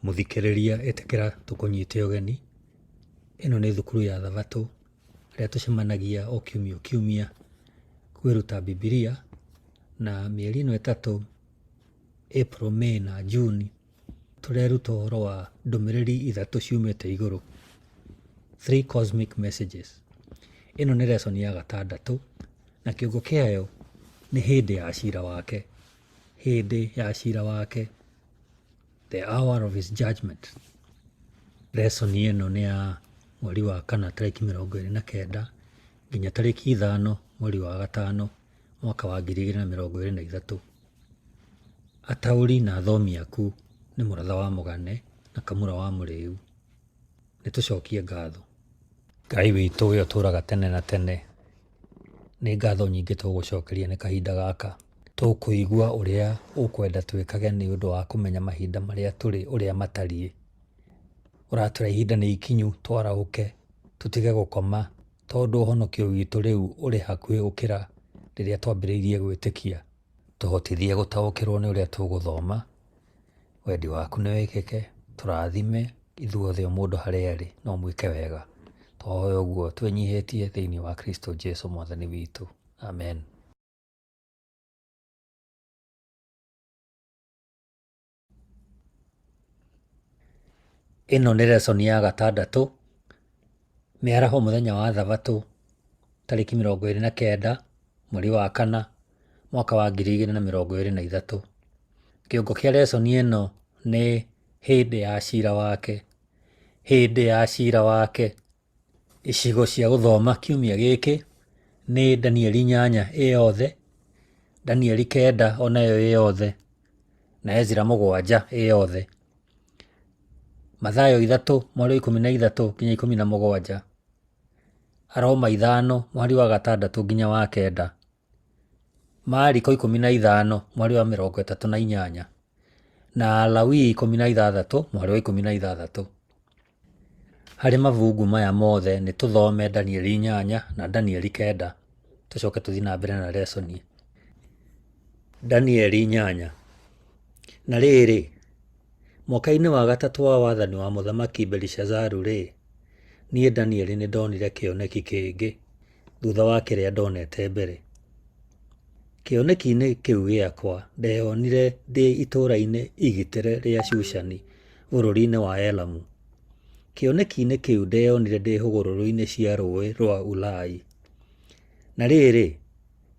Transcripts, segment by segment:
Mũthikĩrĩria ĩtĩkĩra tũkũnyite ũgeni. Ĩno nĩ thukuru ya Thabatũ ĩrĩa tũcemanagia o kiumia o kiumia kwĩruta Bibilia, na mĩeri ĩno ĩtatũ, April, May na June, tũreruta ũhoro wa ndũmĩrĩri ithatũ ciumĩte igũrũ, three cosmic messages. Ĩno nĩ lesson ya gatandatũ na kĩongo kĩayo nĩ hĩndĩ ya cira wake, hĩndĩ ya cira wake. The hour of his judgment. Lesson ĩno nĩ ya mweri wa kana tarĩki 29 nginya tarĩki 5 mweri wa gatano mwaka wa 2023. Ataũri na athomi aku nĩ Mũratha wa Mũgane na Kamura wa Mũrĩu. Nĩ tũcokie ngatho. Ngai witũ we ũtũraga tene na tene, nĩ ngatho nyingĩ tũgũcokeria nĩ kahinda gaka. Tũkũigua ũrĩa ũkwenda twĩkage nĩ ũndũ wa kũmenya mahinda marĩa tũrĩ ũrĩa matariĩ. Ũratwĩra ihinda nĩ ikinyu twarahũke tũtige gũkoma tondũ ũhonokio witũ rĩu ũrĩ hakuhĩ gũkĩra rĩrĩa twambĩrĩirie gwĩtĩkia. Tũhotithie gũtaũkĩrwo nĩ ũrĩa tũgũthoma, wendi waku nĩ wĩkĩke, tũrathime ithuothe o mũndũ harĩa arĩ na ũmwĩke wega. Twahoya ũguo twĩnyihĩtie thĩinĩ wa Kristo Jesu mwathani witũ. Amen. Ĩno nĩ lesson ya gatandatũ, mĩaraho mũthenya wa thabatũ, tarĩki 29 mweri wa kana, mwaka wa 2023. Kĩongo kĩa lesson ĩno nĩ hĩndĩ ya cira wake, hĩndĩ ya cira wake. Icigo cia gũthoma kiumia gĩkĩ nĩ Danieli 8 ĩ yothe, Danieli 9 onayo ĩ yothe, na Ezra 7 ĩ yothe. Mathayo 3 mweri wa 13 nginya 17, Aroma 5 mweri wa 6 nginya wa 9, Mariko 15 mweri wa 38 na Alawii 16 mweri wa 16. Harĩ mabungu maya mothe nĩ tũthome Danieli 8 na Danieli 9 tũcoke tũthiĩ na mbere na lesson. Danieli 8. Na rĩrĩ, mwaka-inĩ wa gatatũ wa wathani wa Mũthamaki Belishazaru-rĩ, niĩ Danieli nĩndonire kĩoneki kĩngĩ thutha wa kĩrĩa ndonete mbere. Kĩoneki-inĩ kĩu gĩakwa ndeyonire ndĩ itũũra-inĩ igitĩre rĩa Shushani bũrũri-inĩ wa Elamu. Kĩoneki-inĩ kĩu ndeyonire ndĩ hũgũrũrũ-inĩ cia rũũĩ rwa Ulai. Na rĩrĩ,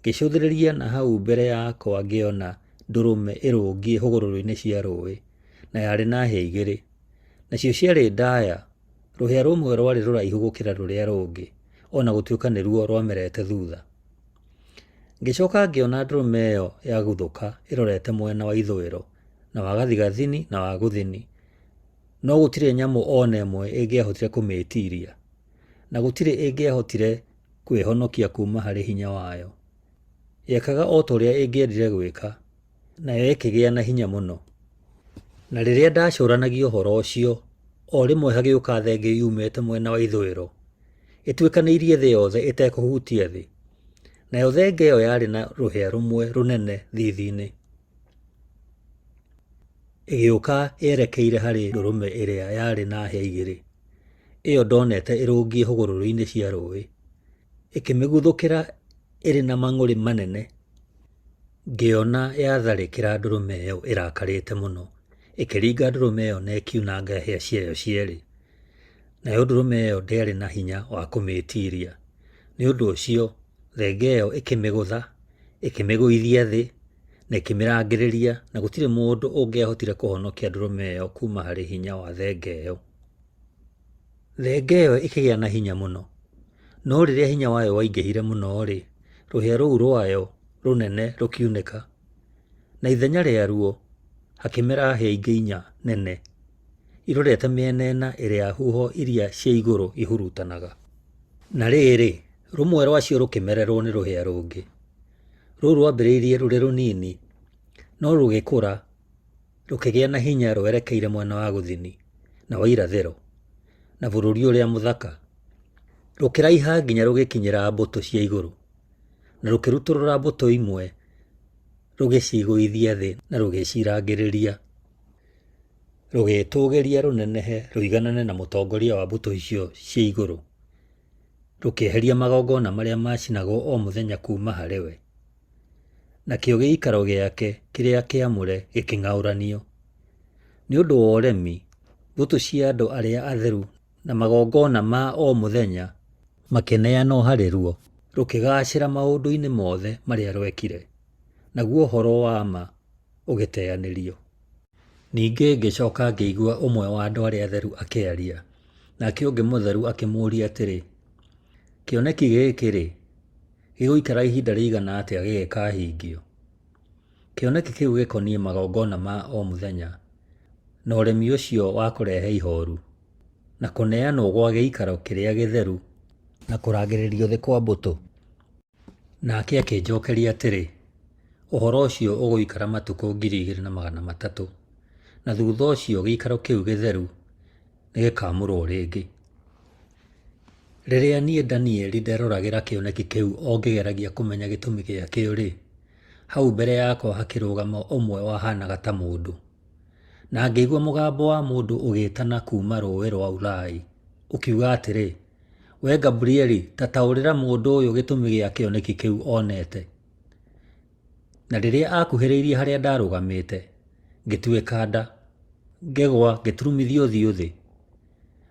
ngĩcũthĩrĩria na hau mbere yakwa ngĩona ndũrũme ĩrũngiĩ hũgũrũrũ-inĩ cia rũũĩ, na yarĩ na hĩa igĩrĩ. Nacio ciarĩ ndaya, rũhĩa rũmwe rwarĩ rũraihu gũkĩra rũrĩa rũngĩ, o na gũtuĩka nĩruo rwamerete thutha. Ngĩcoka ngĩona ndũrũme ĩyo yaguthũka ĩrorete mwena wa ithũĩro, na wa gathigathini, na wa gũthini, no gũtirĩ nyamũ o na ĩmwe ĩngĩahotire kũmĩĩtiiria, na gũtirĩ ĩngĩahotire kwĩhonokia kuuma harĩ hinya wayo. Yekaga o ta ũrĩa ĩngĩendire gwĩka, nayo ĩkĩgĩa na hinya mũno. Na rĩrĩa ndacũranagia ũhoro ũcio, o rĩmwe hagĩũka thenge yumĩte mwena wa ithũĩro, ĩtuĩkanĩirie thĩ yothe ĩtekũhutia thĩ. Nayo thenge ĩyo yarĩ na rũhĩa rũmwe rũnene thiithi-inĩ. Ĩgĩũka yerekeire harĩ ndũrũme ĩrĩa yarĩ na hĩa igĩrĩ, ĩyo ndonete ĩrũngiĩ hũgũrũrũ-inĩ cia rũũĩ, ĩkĩmĩguthũkĩra ĩrĩ na mang'ũrĩ manene. Ngĩona yatharĩkĩra ndũrũme ĩyo ĩrakarĩte mũno, ĩkĩringa ndũrũme ĩyo na ĩkiunanga hĩa ciayo cierĩ. Nayo ndũrũme ĩyo ndĩarĩ na hinya wa kũmĩĩtiiria. Nĩ ũndũ ũcio thenge ĩyo ĩkĩmĩgũtha, ĩkĩmĩgũithia thĩ, na ĩkĩmĩrangĩrĩria, na gũtirĩ mũndũ ũngĩahotire kũhonokia ndũrũme ĩyo kuuma harĩ hinya wa thenge ĩyo. Thenge ĩyo ĩkĩgĩa na hinya mũno, no rĩrĩa hinya wayo waingĩhire mũno-rĩ, rũhĩa rũu rwayo rũnene rũkiunĩka, na ithenya rĩaruo hakĩmera hĩa ingĩ inya nene, irorete mĩena ĩna ĩrĩa huho iria cia igũrũ ihurutanaga. Na rĩrĩ, rũmwe rwacio rũkĩmererwo nĩ rũhĩa rũngĩ. Rũu rwambĩrĩirie rũrĩ rũnini, no rũgĩkũra rũkĩgĩa na hinya rwerekeire mwena wa gũthini na wa irathĩro, na bũrũri ũrĩa mũthaka. Rũkĩraiha nginya rũgĩkinyĩra mbũtũ cia igũrũ, na rũkĩrutũrũra mbũtũ imwe rũgĩcigũithia thĩ na rũgĩcirangĩrĩria. Rũgĩĩtũũgĩria rũnenehe rũiganane na mũtongoria wa mbũtũ icio cia igũrũ, rũkĩeheria magongona marĩa maacinagwo o mũthenya kuuma harĩ we. Nakĩo gĩikaro gĩake kĩrĩa kĩamũre gĩkĩng'aũranio. Nĩ ũndũ wa ũremi, mbũtũ cia andũ arĩa atheru na magongona ma o mũthenya makĩneanwo harĩ ruo, rũkĩgaacĩra maũndũ-inĩ mothe marĩa rwekire, naguo ũhoro wa ma ũgĩteanĩrio. Ningĩ ngĩcoka ngĩigua ũmwe wa andũ arĩa atheru akĩaria, nake ũngĩ mũtheru akĩmũũria atĩrĩ, Kĩoneki gĩkĩ-rĩ, gĩgũikara ihinda rĩigana atĩa gĩgĩkahingio? Kĩoneki kĩu gĩkoniĩ magongona ma o mũthenya, na ũremi ũcio wa kũrehe ihooru, na kũneanwo gwa gĩikaro kĩrĩa gĩtheru, na kũrangĩrĩrio thĩ kwa mbũtũ. Nake akĩnjokeria atĩrĩ, Ũhoro ũcio ũgũikara matukũ 2,300, na thutha ũcio gĩikaro kĩu gĩtheru nĩgĩkaamũrũo rĩngĩ. Rĩrĩa niĩ Danieli nderoragĩra kĩoneki kĩu o ngĩgeragia kũmenya gĩtũmi gĩakĩo-rĩ, hau mbere yakwa hakĩrũgama ũmwe wahaanaga ta mũndũ. Na ngĩigua mũgambo wa mũndũ ũgĩĩtana kuuma rũũĩ rwa Ulai, ũkiuga atĩrĩ, Wee Gaburieli, ta taũrĩra mũndũ ũyũ gĩtũmi gĩa kĩoneki kĩu onete. Na rĩrĩa aakuhĩrĩirie harĩa ndarũgamĩte, ngĩtuĩka nda, ngĩgwa ngĩturumithia ũthiũ thĩ.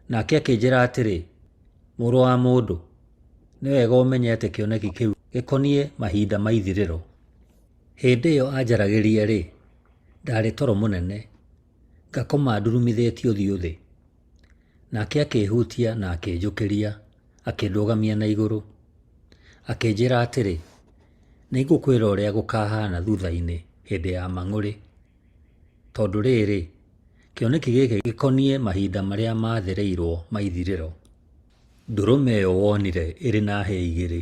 Nake akĩnjĩra atĩrĩ, Mũrũ wa mũndũ, nĩ wega ũmenye atĩ kĩoneki kĩu gĩkoniĩ mahinda ma ithirĩro. Hĩndĩ ĩyo aanjaragĩria-rĩ, ndaarĩ toro mũnene, ngakoma ndurumithĩtie ũthiũ thĩ. Nake akĩĩhutia na akĩnjũkĩria, akĩndũgamia na igũrũ. Akĩnjĩra atĩrĩ, Nĩngũkwĩra ũrĩa gũkahaana thutha-inĩ hĩndĩ ya mang'ũrĩ, tondũ rĩrĩ, kĩoneki gĩkĩ gĩkoniĩ mahinda marĩa maathĩrĩirwo ma ithirĩro. Ndũrũme ĩyo wonire ĩrĩ na hĩa igĩrĩ,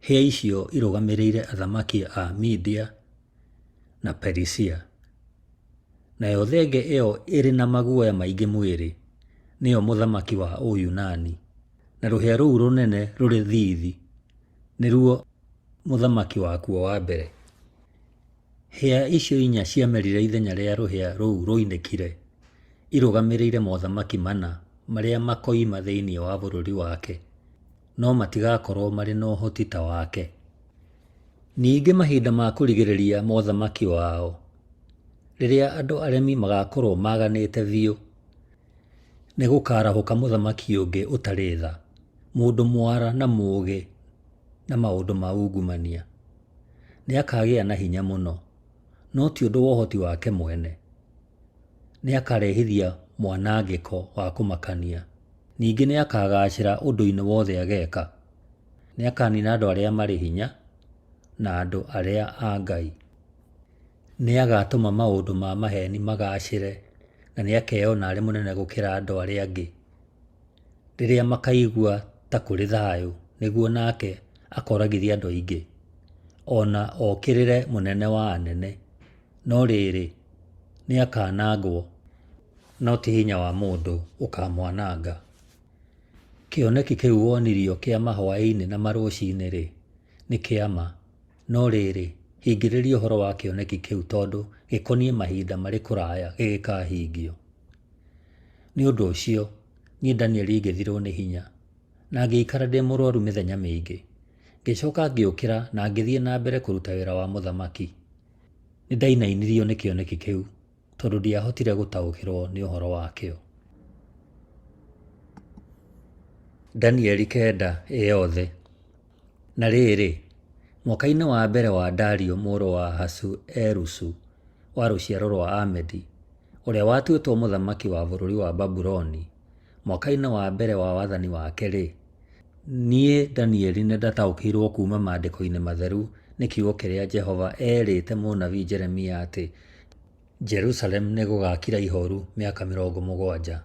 hĩa icio irũgamĩrĩire athamaki a Media na Perisia. Nayo thenge ĩyo ĩrĩ na maguoya maingĩ mwĩrĩ, nĩyo mũthamaki wa Ũyunani, na rũhĩa rũu rũnene rũrĩ thiithi nĩruo mũthamaki wakuo wa mbere. Hĩa icio inya ciamerire ithenya rĩa rũhĩa rũu rwoinĩkire, irũgamĩrĩire mothamaki mana marĩa makoima thĩinĩ wa bũrũri wake, no matigakorũo marĩ na ũhoti ta wake. Ningĩ mahinda ma kũrigĩrĩria mothamaki wao, rĩrĩa andũ aremi magakorũo maganĩte biũ, nĩ gũkaarahũka mũthamaki ũngĩ ũtarĩ tha, mũndũ mwara na mũũgĩ na maũndũ ma ungumania. Nĩ akaagĩa na hinya mũno, no ti ũndũ wa ũhoti wake mwene. Nĩ akarehithia mwanangĩko wa kũmakania. Ningĩ nĩ akaagaacĩra ũndũ-inĩ wothe ageeka. Nĩ akaaniina andũ arĩa marĩ hinya na andũ arĩa a Ngai. Nĩ agaatũma maũndũ ma maheeni magaacĩre na nĩ akeeyona arĩ mũnene gũkĩra andũ arĩa angĩ. Rĩrĩa makaigua ta kũrĩ thayũ, nĩguo nake akooragithia andũ aingĩ, o na okĩrĩre mũnene wa anene. No rĩrĩ, nĩ akaanangwo, no ti hinya wa mũndũ ũkaamwananga. Kĩoneki kĩu wonirio kĩa mahwaĩ-inĩ na marũcinĩ-rĩ, nĩ kĩa ma. No rĩrĩ, hingĩrĩria ũhoro wa kĩoneki kĩu tondũ gĩkoniĩ mahinda marĩ kũraya gĩgĩkahingio. Nĩ ũndũ ũcio, niĩ Danieli ngĩthirwo nĩ hinya, na ngĩikara ndĩ mũrwaru mĩthenya mĩingĩ. Ngĩcoka ngĩũkĩra na ngĩthiĩ na mbere kũruta wĩra wa mũthamaki. Nĩ ndainainirio nĩ kĩoneki kĩu, tondũ ndiahotire gũtaũkĩrũo nĩ ũhoro wakĩo. Danieli kenda ĩ yothe. Na rĩrĩ, mwaka-inĩ wa mbere wa Dario mũrũ wa Ahasuerusu wa rũciaro rwa Amedi, ũrĩa watuĩtwo mũthamaki wa bũrũri wa Babuloni, mwaka-inĩ wa mbere wa wathani wake-rĩ, niĩ Danieli nĩndataũkĩirwo kuuma maandĩko-inĩ matheru nĩ kiugo kĩrĩa Jehova eerĩte mũnabii Jeremia atĩ Jerusalemu nĩgũgakira ihooru mĩaka 70.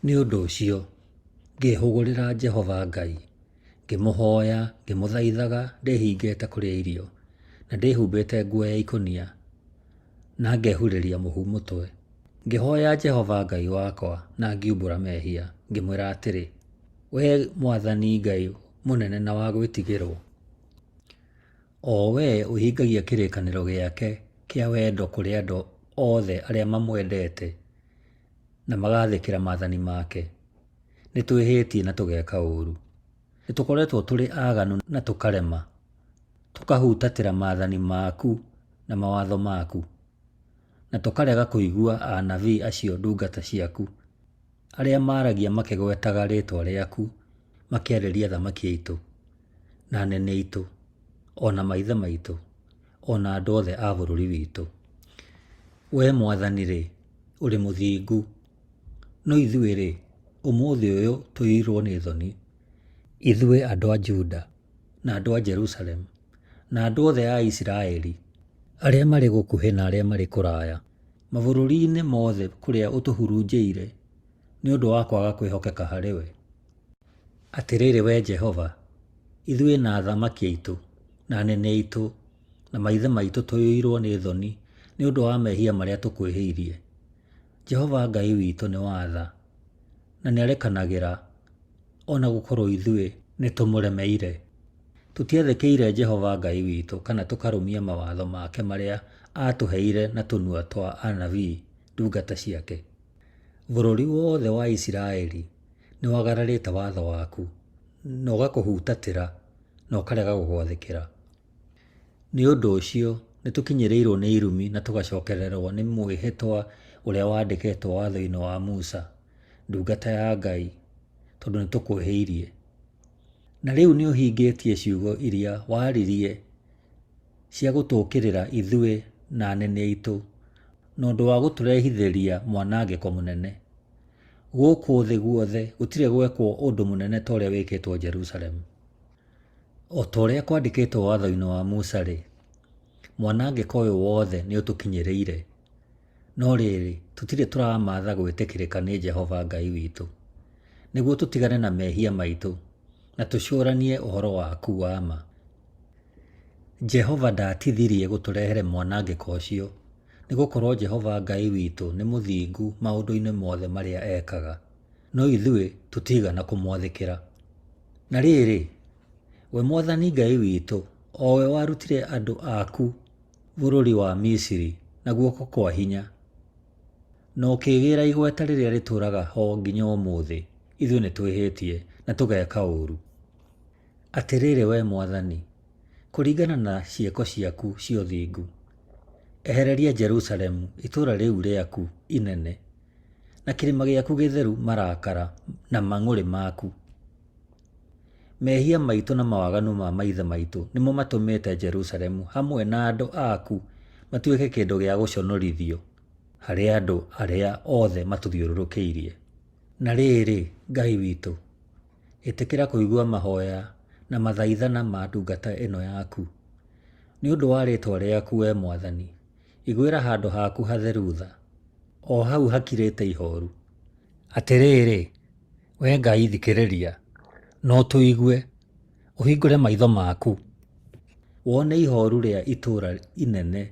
Nĩ ũndũ ũcio ngĩĩhũgũrĩra Jehova Ngai, ngĩmũhooya ngĩmũthaithaga ndĩhingĩte kũrĩa irio, na ndĩhumbĩte nguo ya ikũnia, na ngehurĩria mũhu mũtwe. Ngĩhooya Jehova Ngai wakwa na ngiumbũra mehia, ngĩmwĩra atĩrĩ, Wee Mwathani Ngai mũnene na wa gwĩtigĩrwo, o wee ũhingagia kĩrĩkanĩro gĩake kĩa wendo kũrĩ andũ othe arĩa mamwendete na magathĩkĩra maathani make, nĩ twĩhĩtie na tũgeka ũũru. Nĩ tũkoretwo tũrĩ aganu na tũkarema, tũkahutatĩra maathani maku na mawatho maku, na tũkarega kũigua anabii acio ndungata ciaku, arĩa maaragia makĩgwetaga rĩĩtwa rĩaku makĩarĩria athamaki aitũ, na anene aitũ, o na maithe maitũ, o na andũ othe a bũrũri witũ. Wee Mwathani-rĩ, ũrĩ mũthingu, no ithuĩ-rĩ, ũmũthĩ ũyũ tũiyũirwo nĩ thoni, ithuĩ andũ a Juda, na andũ a Jerusalemu, na andũ othe a Isiraeli, arĩa marĩ gũkuhĩ na arĩa marĩ kũraya, mabũrũri-inĩ mothe kũrĩa ũtũhurunjĩire nĩ ũndũ wa kwaga kwĩhokeka harĩ we. Atĩrĩrĩ wee Jehova, ithuĩ na athamaki aitũ, na anene aitũ, na maithe maitũ tũiyũirwo nĩ thoni nĩ ũndũ wa mehia marĩa tũkwĩhĩirie. Jehova Ngai witũ nĩ wa tha, na nĩarekanagĩra, o na gũkorwo ithuĩ nĩtũmũremeire. Tũtiathĩkĩire Jehova Ngai witũ kana tũkarũmia mawatho make marĩa aatũheire na tũnua twa anabii ndungata ciake. Bũrũri wothe wa Isiraeli nĩwagararĩte watho waku, na ũgakũhutatĩra na ũkarega gũgwathĩkĩra. Nĩ ũndũ ũcio nĩtũkinyĩrĩirwo nĩ irumi na tũgacokererwo nĩ mwĩhĩtwa ũrĩa wandĩkĩtwo watho-inĩ wa Musa, ndungata ya Ngai, tondũ nĩtũkwĩhĩirie. Na rĩu nĩũhingĩtie ciugo iria waririe cia gũtũũkĩrĩra ithuĩ na anene aitũ, na ũndũ wa gũtũrehithĩria mwanangĩko mũnene. Gũkũ thĩ guothe gũtirĩ gwekwo ũndũ mũnene ta ũrĩa wĩkĩtwo Jerusalemu. O ta ũrĩa kwandĩkĩtwo watho-inĩ wa Musa-rĩ, mwanangĩko ũyũ wothe nĩũtũkinyĩrĩire, no rĩrĩ, tũtirĩ tũramatha gwĩtĩkĩrĩka nĩ Jehova Ngai witũ, nĩguo tũtigane na mehia maitũ na tũcũranie ũhoro waku wa ma. Jehova ndaatithirie gũtũrehere mwanangĩko ũcio, nĩ gũkorũo Jehova Ngai witũ nĩ mũthingu maũndũ-inĩ mothe marĩa ekaga, no ithuĩ tũtiigana kũmwathĩkĩra. Na rĩrĩ, we Mwathani Ngai witũ, o we warutire andũ aku bũrũri wa Misiri na guoko kwa hinya, na ũkĩĩgĩĩra igweta rĩrĩa rĩtũũraga ho nginya ũmũthĩ, ithuĩ nĩtwĩhĩtie na tũgeka ũũru. Atĩrĩrĩ wee Mwathani, kũringana na ciĩko ciaku cia ũthingu, ehereria Jerusalemu, itũũra rĩu rĩaku inene, na kĩrĩma gĩaku gĩtheru marakara na mang'ũrĩ maku. Mehia maitũ na mawaganu ma maithe maitũ nĩmo matũmĩte Jerusalemu hamwe na andũ aku matuĩke kĩndũ gĩa gũconorithio harĩ andũ arĩa othe matũthiũrũrũkĩirie. Na rĩrĩ, Ngai witũ, ĩtĩkĩra kũigua mahoya na mathaithana ma ndungata ĩno yaku. Nĩ ũndũ wa rĩĩtwa rĩaku, wee Mwathani, iguĩra handũ haku hatheru tha, o hau hakirĩte ihooru. Atĩrĩrĩ, wee Ngai thikĩrĩria, na ũtũigue, ũhingũre maitho maku, wone ihooru rĩa itũũra inene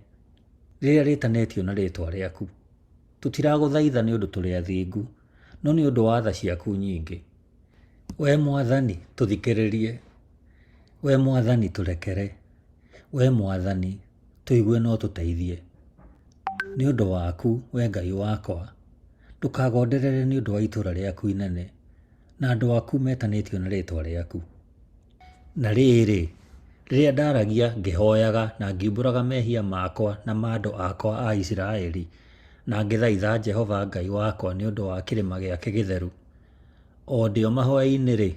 rĩrĩa rĩĩtanĩtio na rĩĩtwa rĩaku. Tũtiragũthaitha nĩ ũndũ tũrĩ athingu, no nĩ ũndũ wa tha ciaku nyingĩ. Wee Mwathani, tũthikĩrĩrie. Wee Mwathani, tũrekere. Wee Mwathani, tũigue na ũtũteithie. Nĩ ũndũ waku, wee Ngai wakwa, ndũkagonderere nĩ ũndũ wa itũũra rĩaku inene, na andũ aku metanĩtio na rĩĩtwa rĩaku. Na rĩrĩ, rĩrĩa ndaragia ngĩhoyaga na ngiumbũraga mehia makwa na ma andũ akwa a Isiraeli, na ngĩthaitha Jehova Ngai wakwa nĩ ũndũ wa kĩrĩma gĩake gĩtheru, o ndĩ o mahoya-inĩ-rĩ,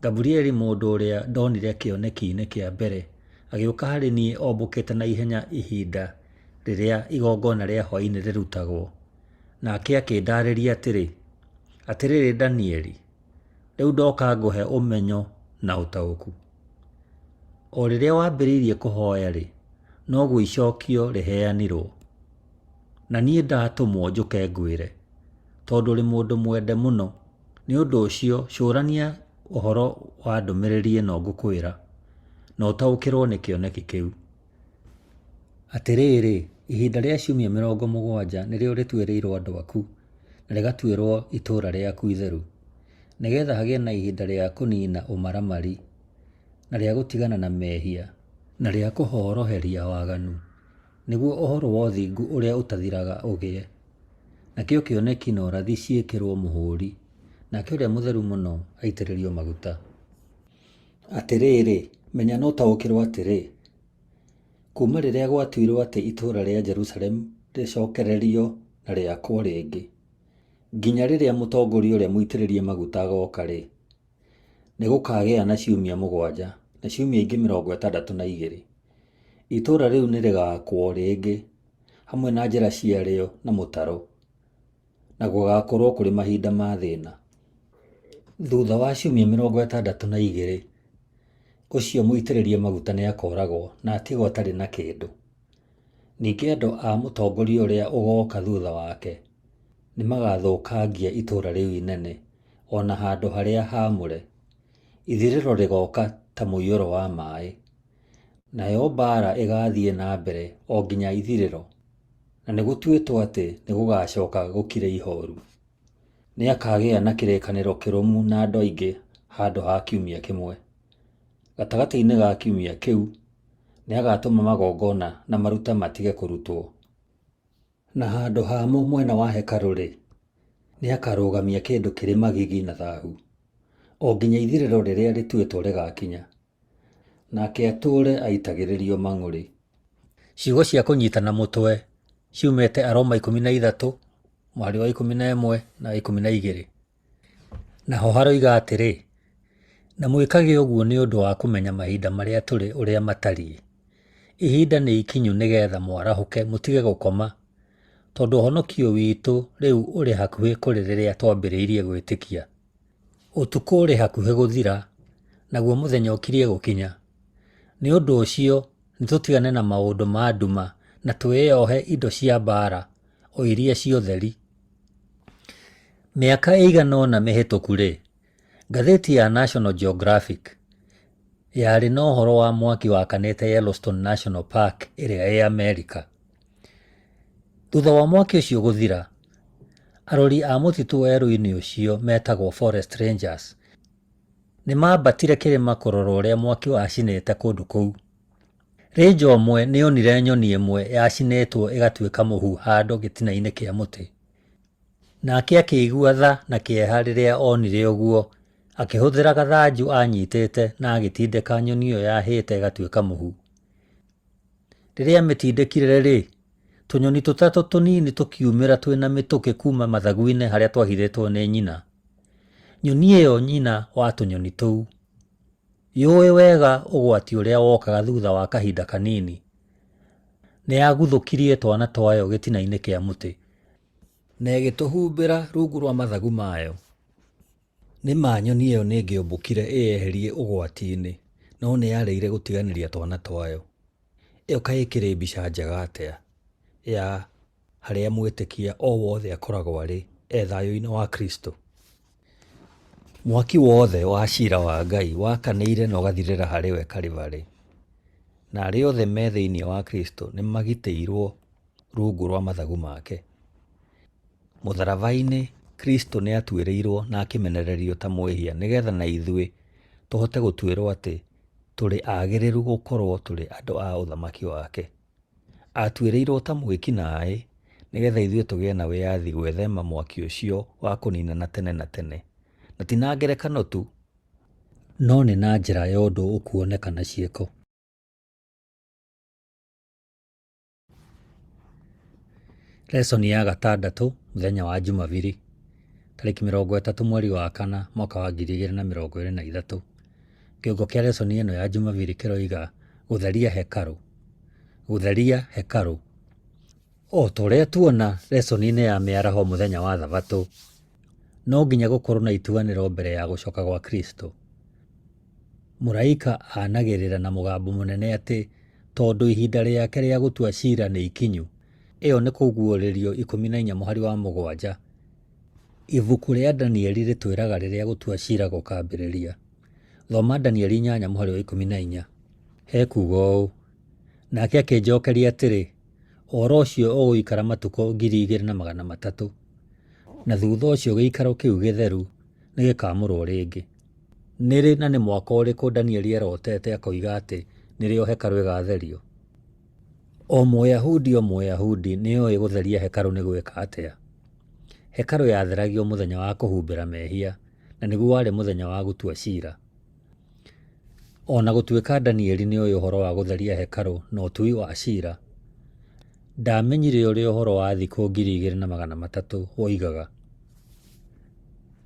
Gaburieli mũndũ ũrĩa ndonire kĩoneki-inĩ kĩa mbere agĩũka harĩ niĩ ombũkĩte na ihenya ihinda rĩrĩa igongona rĩa hwaĩ-inĩ rĩrutagwo, nake akĩndaarĩria atĩrĩ, Atĩrĩrĩ Danieli, rĩu ndoka ngũhe ũmenyo na ũtaũku. O rĩrĩa wambĩrĩirie kũhoya-rĩ, noguo icokio rĩheanirwo, na niĩ ndatũmwo njũke ngwĩre, tondũ ũrĩ mũndũ mwende mũno. Nĩ ũndũ ũcio cũrania ũhoro wa ndũmĩrĩri ĩno ngũkwĩra, na ũtaũkĩrũo nĩ kĩoneki kĩu. Atĩrĩrĩ, ihinda rĩa ciumia 70 nĩrĩo rĩtuĩrĩirũo andũ aku, na rĩgatuĩrũo itũũra rĩaku itheru, nĩ getha hagĩe na ihinda rĩa kũniina ũmaramari, na rĩa gũtigana na mehia, na rĩa kũhoroheria waganu, nĩguo ũhoro wa ũthingu ũrĩa ũtathiraga ũgĩe, nakĩo kĩoneki na ũrathi ciĩkĩrũo mũhũũri, nake Ũrĩa Mũtheru Mũno aitĩrĩrio maguta. Atĩrĩrĩ, menya na ũtaũkĩrũo atĩrĩ, kuuma rĩrĩa gwatuirũo atĩ itũũra rĩa Jerusalemu rĩcokererio na rĩakwo rĩngĩ, nginya rĩrĩa mũtongoria ũrĩa mũitĩrĩrie maguta agooka-rĩ, nĩ gũkaagĩa na ciumia mũgwanja na ciumia ingĩ 62. Itũũra rĩu nĩ rĩgaakwo rĩngĩ, hamwe na njĩra ciarĩo na mũtaro, na gũgaakorũo kũrĩ mahinda ma thĩna. Thutha wa ciumia 62, ũcio mũitĩrĩrie maguta nĩ akooragwo na atigwo atarĩ na kĩndũ. Ningĩ andũ a mũtongoria ũrĩa ũgooka thutha wake nĩ magathũkangia itũũra rĩu inene o na handũ harĩa haamũre. Ithirĩro rĩgooka ta mũiyũro wa maĩ. Nayo mbaara ĩgaathiĩ na mbere o nginya ithirĩro, na nĩ gũtuĩtwo atĩ nĩ gũgaacoka gũkire ihooru. Nĩ akaagĩa na kĩrĩkanĩro kĩrũmu na andũ aingĩ handũ ha kiumia kĩmwe. Gatagatĩ-inĩ ga kiumia kĩu, nĩ agaatũma magongona na maruta matige kũrutwo. Na handũ hamo mwena wa hekarũ-rĩ, nĩ akarũgamia kĩndũ kĩrĩ magigi na thahu, o nginya ithirĩro rĩrĩa rĩtuĩtwo rĩgaakinya, nake atũũre aitagĩrĩrio mang'ũrĩ. Ciugo cia kũnyitana mũtwe ciumĩte Aroma 13, mũhari wa 11 na 12. Naho haroiga atĩrĩ, Na mwĩkage ũguo nĩ ũndũ wa kũmenya mahinda marĩa tũrĩ ũrĩa matariĩ. Ihinda nĩ ikinyu nĩ getha mwarahũke mũtige gũkoma, tondũ ũhonokio witũ rĩu ũrĩ hakuhĩ kũrĩ rĩrĩa twambĩrĩirie gwĩtĩkia. Ũtukũ ũrĩ hakuhĩ gũthira, naguo mũthenya ũkirie gũkinya. Nĩ ũndũ ũcio nĩtũtigane na maũndũ ma nduma na twĩohe indo cia mbaara, o iria cia ũtheri. Mĩaka ĩigana ũna mĩhĩtũku-rĩ, ngathĩti ya National Geographic yarĩ na ũhoro wa mwaki wakanĩte Yellowstone National Park ĩrĩa ĩ Amerika. Thutha wa mwaki ũcio gũthira, arori a mũtitũ werũ-inĩ ũcio metagwo forest rangers nĩ maambatire kĩrĩma kũrora ũrĩa mwaki wacinĩte kũndũ kũu. Ranger ũmwe nĩ onire nyoni ĩmwe yacinĩtwo ĩgatuĩka mũhu handũ gĩtina-inĩ kĩa mũtĩ. Nake akĩigua tha na kĩeha rĩrĩa onire ũguo, akĩhũthĩra gathanju aanyitĩte na agĩtindĩka nyoni ĩyo yahĩte ĩgatuĩka mũhu. Rĩrĩa amĩtindĩkire-rĩ, tũnyoni tũtatũ tũnini tũkiumĩra twĩna mĩtũkĩ kuuma mathagu-inĩ harĩa twahithĩtwo nĩ nyina. Nyoni ĩyo nyina wa tũnyoni tũu, yũĩ wega ũgwati ũrĩa wokaga thutha wa kahinda kanini, nĩ yaguthũkirie twana twayo gĩtina-inĩ kĩa mũtĩ. Na ĩgĩtũhumbĩra rungu rwa mathagu mayo. Nĩ ma nyoni ĩyo nĩ ĩngĩombũkire ĩyeherie ũgwati-inĩ, no nĩ yaregire gũtiganĩria twana twayo. Ĩyo kaĩ ĩkĩrĩ mbica njega atĩa ya harĩa mwĩtĩkia o wothe akoragwo arĩ e thayũ-inĩ wa Kristo! Mwaki wothe wa cira wa Ngai wakanĩire na ũgathirĩra harĩ we Kalivarĩ, na arĩa othe me thĩinĩ wa Kristo nĩ magitĩirwo rungu rwa mathagu make. Mũtharaba-inĩ, Kristo nĩ atuĩrĩirwo na akĩmenererio ta mwĩhia nĩgetha na ithuĩ tũhote gũtuĩrwo atĩ tũrĩ agĩrĩru gũkorwo tũrĩ andũ a ũthamaki wake. Atuĩrĩirwo ta mwĩki naĩ nĩgetha ithuĩ tũgĩe na wĩyathi gwĩthema mwaki ũcio wa kũninana tene na tene, na ti na ngerekano tu, no nĩ na njĩra ya ũndũ ũkuoneka na ciĩko. Lesson ya gatandatũ mũthenya wa Jumabiri, tarĩki 30 mweri wa kana mwaka wa 2023. Kĩongo kĩa lesson ĩno ya Jumabiri kĩroiga gũtheria hekarũ. Gũtheria hekarũ. O ta ũrĩa tuona lesson-inĩ ya mĩaraho mũthenya wa Thabatũ, no nginya gũkorwo na ituanĩro mbere ya gũcoka gwa Kristo. Mũraika anagĩrĩra na mũgambo mũnene atĩ tondũ ihinda rĩake rĩa gũtua cira nĩ ikinyu. Ĩyo nĩ Kũguũrĩrio 14 mũhari wa 7. Ibuku rĩa Danieli rĩtwĩraga rĩrĩa gũtua cira gũkambĩrĩria. Thoma Danieli 8 mũhari wa 14. Hekuuga ũũ, Nake akĩnjokeria atĩrĩ, Ũhoro ũcio ũgũikara matukũ 2,300, na thutha ũcio gĩikaro kĩu gĩtheru nĩgĩkamũrwo rĩngĩ. Nĩ rĩ na nĩ mwaka ũrĩkũ Danieli erotete akoiga atĩ nĩrĩo hekarũ ĩgaatherio? O Mũyahudi o Mũyahudi nĩ oĩ gũtheria hekarũ nĩ gwĩka atĩa. Hekarũ yatheragio mũthenya wa kũhumbĩra mehia, na nĩguo warĩ mũthenya wa gũtua cira. O na gũtuĩka Danieli nĩ oĩ ũhoro wa gũtheria hekarũ na ũtui wa cira, ndaamenyire ũrĩa ũhoro wa thikũ 2300 woigaga.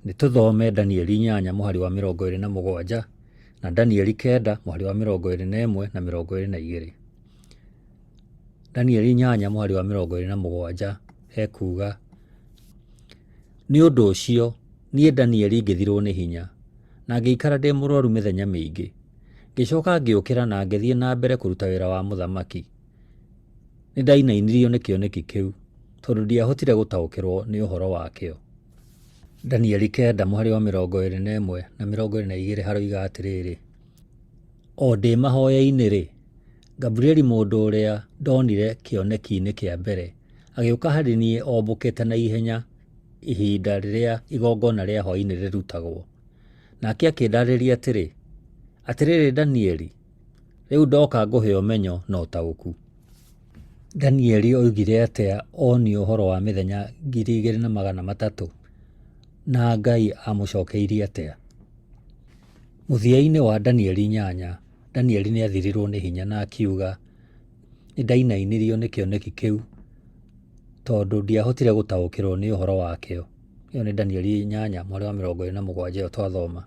Nĩ tũthome Danieli 8 mũhari wa 27 na Danieli 9 mũhari wa 21 na 22. Danieli 8 mũhari wa 27 hekuuga, Nĩ ũndũ ũcio niĩ Danieli ngĩthirwo nĩ hinya, na ngĩikara ndĩ mũrwaru mĩthenya mĩingĩ. Ngĩcoka ngĩũkĩra na ngĩthiĩ na mbere kũruta wĩra wa mũthamaki. Nĩ ndainainirio nĩ kĩoneki kĩu, tondũ ndiahotire gũtaũkĩrũo nĩ ũhoro wakĩo. Danieli 9 mũhari wa 21 na 22 haroiga atĩrĩrĩ, O ndĩ mahoya-inĩ-rĩ, Gaburieli mũndũ ũrĩa ndonire kĩoneki-inĩ kĩa mbere, agĩũka harĩ niĩ ombũkĩte na ihenya ihinda rĩrĩa igongona rĩa hwaĩ-inĩ rĩrutagwo. Nake akĩndarĩria atĩrĩ, Atĩrĩrĩ Danieli, rĩu ndoka ngũhe ũmenyo na ũtaũku. Danieli oigire atĩa onio ũhoro wa mĩthenya 2300, na Ngai aamũcokeirie atĩa? Mũthia-inĩ wa Danieli 8, Danieli nĩ athirirũo nĩ hinya na akiuga, Nĩ ndainainirio nĩ kĩoneki kĩu tondũ ndiahotire gũtaũkĩrũo nĩ ũhoro wakĩo. Ĩyo nĩ Danieli 8 mũhari wa 27 ĩyo twathoma.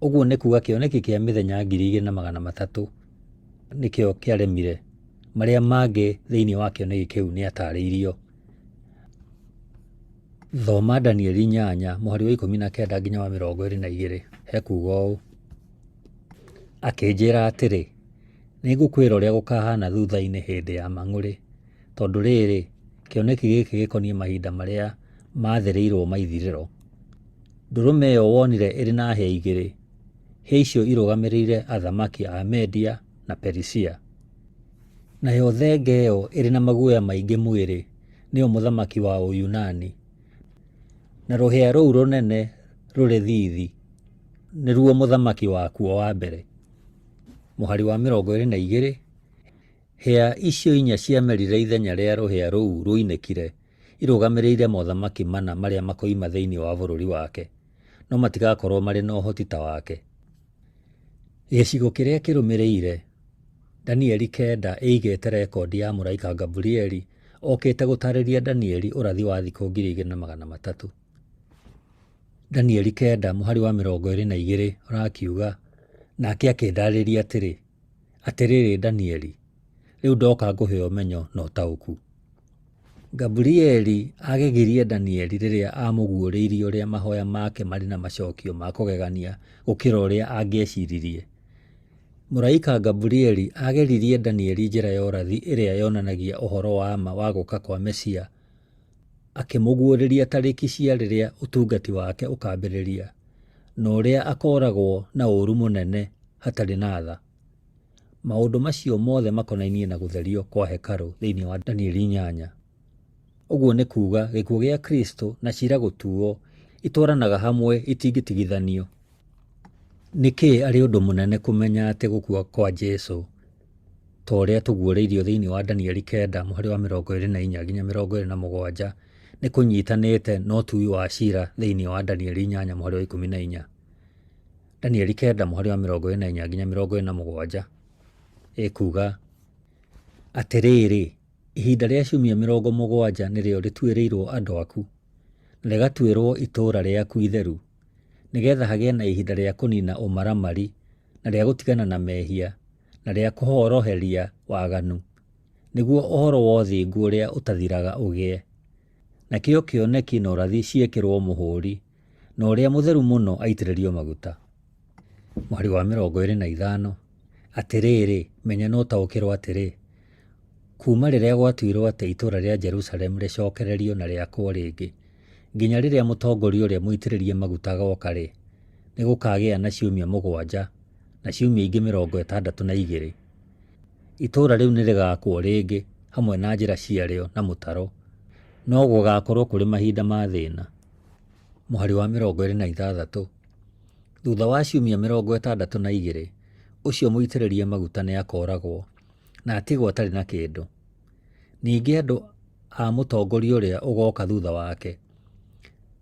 Ũguo nĩ kuuga kĩoneki kĩa mĩthenya 2300 nĩkĩo kĩaremire. Marĩa mangĩ thĩinĩ wa kĩoneki kĩu nĩ atarĩirio. Thoma Danieli 8 mũhari wa 19 nginya wa 22 hekuuga ũũ, Akĩnjĩra atĩrĩ, Nĩngũkwĩra ũrĩa gũkahaana thutha-inĩ hĩndĩ ya mang'ũrĩ, tondũ rĩrĩ, kĩoneki gĩkĩ gĩkoniĩ mahinda marĩa maathĩrĩirwo ma ithirĩro. Ndũrũme ĩyo wonire ĩrĩ na hĩa igĩrĩ, hĩa icio irũgamĩrĩire athamaki a Media na Perisia. Nayo thenge ĩyo ĩrĩ na maguoya maingĩ mwĩrĩ nĩyo mũthamaki wa Ũyunani, na rũhĩa rũu rũnene rũrĩ thiithi nĩruo mũthamaki wakuo wa mbere. Mũhari wa 22, Hĩa icio inya ciamerire ithenya rĩa rũhĩa rũu ruoinĩkire, irũgamĩrĩire mothamaki mana marĩa makoima thĩinĩ wa bũrũri wake, no matigakorũo marĩ na ũhoti ta wake. Gĩcigo kĩrĩa kĩrũmĩrĩire, Danieli 9 ĩigĩte rekondi ya mũraika Gaburieli okĩte gũtaarĩria Danieli ũrathi wa thikũ 2300. Danieli 9 mũhari wa 22 ũrakiuga, Nake akĩndarĩria atĩrĩ, Atĩrĩrĩ Danieli, rĩu ndoka ngũhe ũmenyo na ũtaũku. Gaburieli aagegirie Danieli rĩrĩa aamũguũrĩirie ũrĩa mahoya make marĩ na macokio ma kũgegania gũkĩra ũrĩa angĩeciririe. Mũraika Gaburieli aageririe Danieli njĩra ya ũrathi ĩrĩa yonanagia ũhoro wa ma wa gũka kwa Mesia, akĩmũguũrĩria tarĩki cia rĩrĩa ũtungati wake ũkambĩrĩria, na ũrĩa akooragwo na ũũru mũnene hatarĩ na tha. Maũndũ macio mothe makonainie na gũtherio kwa hekarũ thĩinĩ wa Danieli 8. Ũguo nĩ kuuga gĩkuũ gĩa Kristo na cira gũtuo itwaranaga hamwe itingĩtigithanio. Nĩkĩ arĩ ũndũ mũnene kũmenya atĩ gũkua kwa Jesu ta ũrĩa tũguũrĩirio thĩinĩ wa Danieli 9 mũhari wa 24 nginya 27 nĩ kũnyitanĩte na ũtui wa cira thĩinĩ wa Danieli 8 mũhari wa 14? Danieli 9 mũhari wa 24 nginya 27 ĩkuuga, Atĩrĩrĩ, ihinda rĩa ciumia 70 nĩrĩo rĩtuĩrĩirwo andũ aku, na rĩgatuĩrwo itũũra rĩaku itheru, nĩgeetha hagĩe na ihinda rĩa kũniina ũmaramari, na rĩa gũtigana na mehia, na rĩa kũhoroheria waganu, nĩguo ũhoro wa ũthingu ũrĩa ũtathiraga ũgĩe. Nakĩo kĩoneki na ũrathi ciĩkĩrwo mũhũũri, na Ũrĩa Mũtheru Mũno aitĩrĩrio maguta. Mũhari wa 25, Atĩrĩrĩ, menya na ũtaũkĩrwo atĩrĩ, kuuma rĩrĩa gwatuirwo atĩ itũũra rĩa Jerusalemu rĩcokererio na rĩakwo rĩngĩ, nginya rĩrĩa mũtongoria ũrĩa mũitĩrĩrie maguta agooka-rĩ, nĩgũkagĩa na ciumia 7 na ciumia ingĩ 62. Itũũra rĩu nĩrĩgaakwo rĩngĩ, hamwe na njĩra ciarĩo na mũtaro, no gũgaakorwo kũrĩ mahinda ma thĩĩna. Mũhari wa 26, Thutha wa ciumia 62, ũcio mũitĩrĩrie maguta nĩakooragwo, na atigwo atarĩ na kĩndũ. Ningĩ andũ a mũtongoria ũrĩa ũgooka thutha wake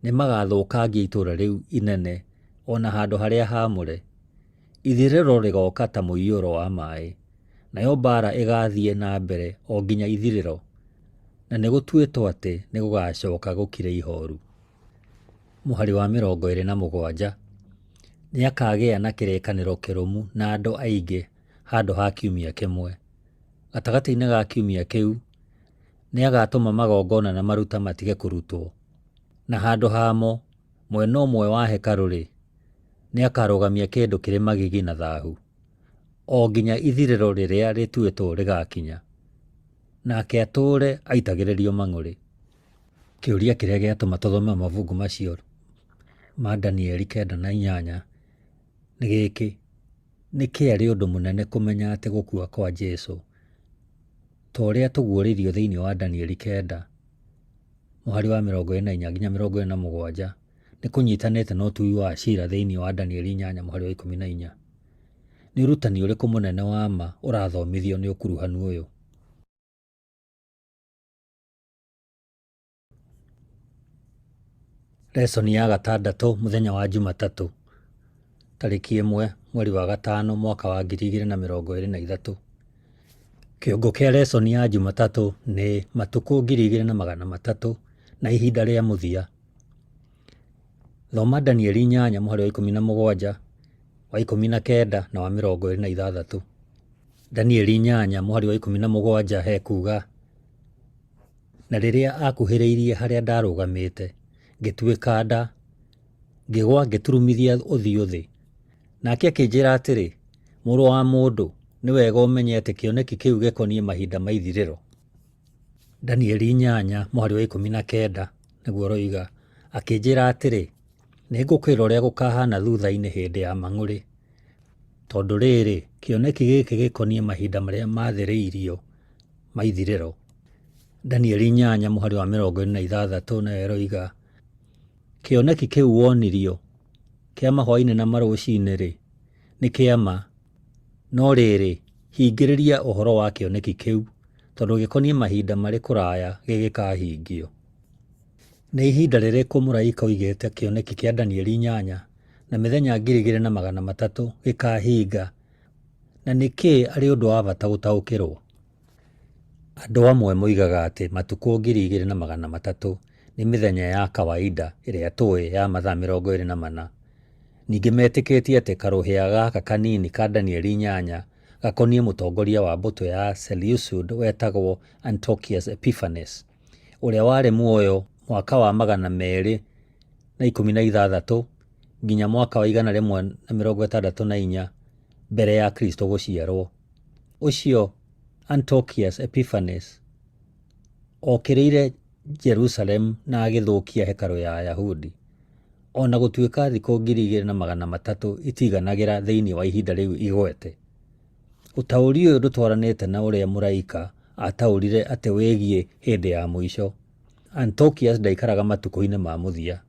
nĩ magathũkangia itũũra rĩu inene o na handũ harĩa haamũre. Ithirĩro rĩgooka ta mũiyũro wa maĩ, nayo mbaara ĩgaathiĩ na mbere o nginya ithirĩro, na nĩ gũtuĩtwo atĩ nĩ gũgaacoka gũkire ihooru. Mũhari wa 27. Nĩ akaagĩa na kĩrĩkanĩro kĩrũmu na andũ aingĩ handũ ha kiumia kĩmwe. Gatagatĩ-inĩ ga kiumia kĩu, nĩ agaatũma magongona na maruta matige kũrutwo, na handũ hamo, mwena ũmwe wa hekarũ-rĩ, nĩ akarũgamia kĩndũ kĩrĩ magigi na thahu, o nginya ithirĩro rĩrĩa rĩtuĩtwo rĩgaakinya, nake atũũre aitagĩrĩrio mang'ũrĩ. Kĩũria kĩrĩa gĩatũma tũthome mabuku macio ma Danieli 9 na 8 nĩ gĩkĩ: Nĩkĩ arĩ ũndũ mũnene kũmenya atĩ gũkua kwa Jesu, ta ũrĩa tũguũrĩirio thĩinĩ wa Danieli 9, mũhari wa 24 nginya 47, nĩ kũnyitanĩte na ũtui wa cira thĩinĩ wa Danieli 8 mũhari wa 14? Nĩ ũrutani ũrĩkũ mũnene wa ma ũrathomithio nĩ ũkuruhanu ũyũ? Lesson ya gatandatũ mũthenya wa Jumatatũ, tarĩki 1 mweri wa gatano mwaka wa 2023. Kĩongo kĩa lesson ya Jumatatũ nĩ Matukũ 2300 na ihinda rĩa mũthia. Thoma Danieli 8 mũhari wa 17, wa 19 na wa 26. Danieli 8 mũhari wa 17 hekuuga, Na rĩrĩa aakuhĩrĩirie harĩa ndaarũgamĩte, ngĩtuĩka nda, ngĩgwa ngĩturumithia ũthiũ thĩ. Nake akĩnjĩra atĩrĩ, Mũrũ wa mũndũ, nĩ wega ũmenye atĩ kĩoneki kĩu gĩkoniĩ mahinda ma ithirĩro. Danieli 8 mũhari wa 19 nĩguo ũroiga, Akĩnjĩra atĩrĩ, Nĩngũkwĩra ũrĩa gũkahaana thutha-inĩ hĩndĩ ya mang'ũrĩ, tondũ rĩrĩ, kĩoneki gĩkĩ gĩkoniĩ mahinda marĩa maathĩrĩirio ma ithirĩro. Danieli 8 mũhari wa 26 nayo ĩroiga, Kĩoneki kĩu wonirio, kĩa mahwaĩ-inĩ na marũcinĩ-rĩ, nĩ kĩa ma, no rĩrĩ, hingĩrĩria ũhoro wa kĩoneki kĩu, tondũ gĩkoniĩ mahinda marĩ kũraya gĩgĩkahingio. Nĩ ihinda rĩrĩkũ mũraika oigĩte kĩoneki kĩa Danieli 8 na mĩthenya 2300 gĩkahinga, na nĩkĩ arĩ ũndũ wa bata gũtaũkĩrũo? Andũ amwe moigaga atĩ matukũ 2300 nĩ mĩthenya ya kawaida ĩrĩa tũĩ ya mathaa 24. Ningĩ metĩkĩtie atĩ karũhĩa gaka kanini ka Danieli 8 gakoniĩ mũtongoria wa mbũtũ ya Seleucid wetagwo Antiochus Epiphanes, ũrĩa warĩ muoyo mwaka wa 216 nginya mwaka wa 164 mbere ya Kristo gũciarũo. Ũcio Antiochus Epiphanes okĩrĩire Jerusalemu na agĩthũkia hekarũ ya Ayahudi. O na gũtuĩka thikũ 2300 itiiganagĩra thĩinĩ wa ihinda rĩu igwete. Ũtaũri ũyũ ndũtwaranĩte na ũrĩa mũraika aataũrire atĩ wĩgiĩ hĩndĩ ya mũico. Antiochus ndaikaraga matukũ-inĩ ma mũthia.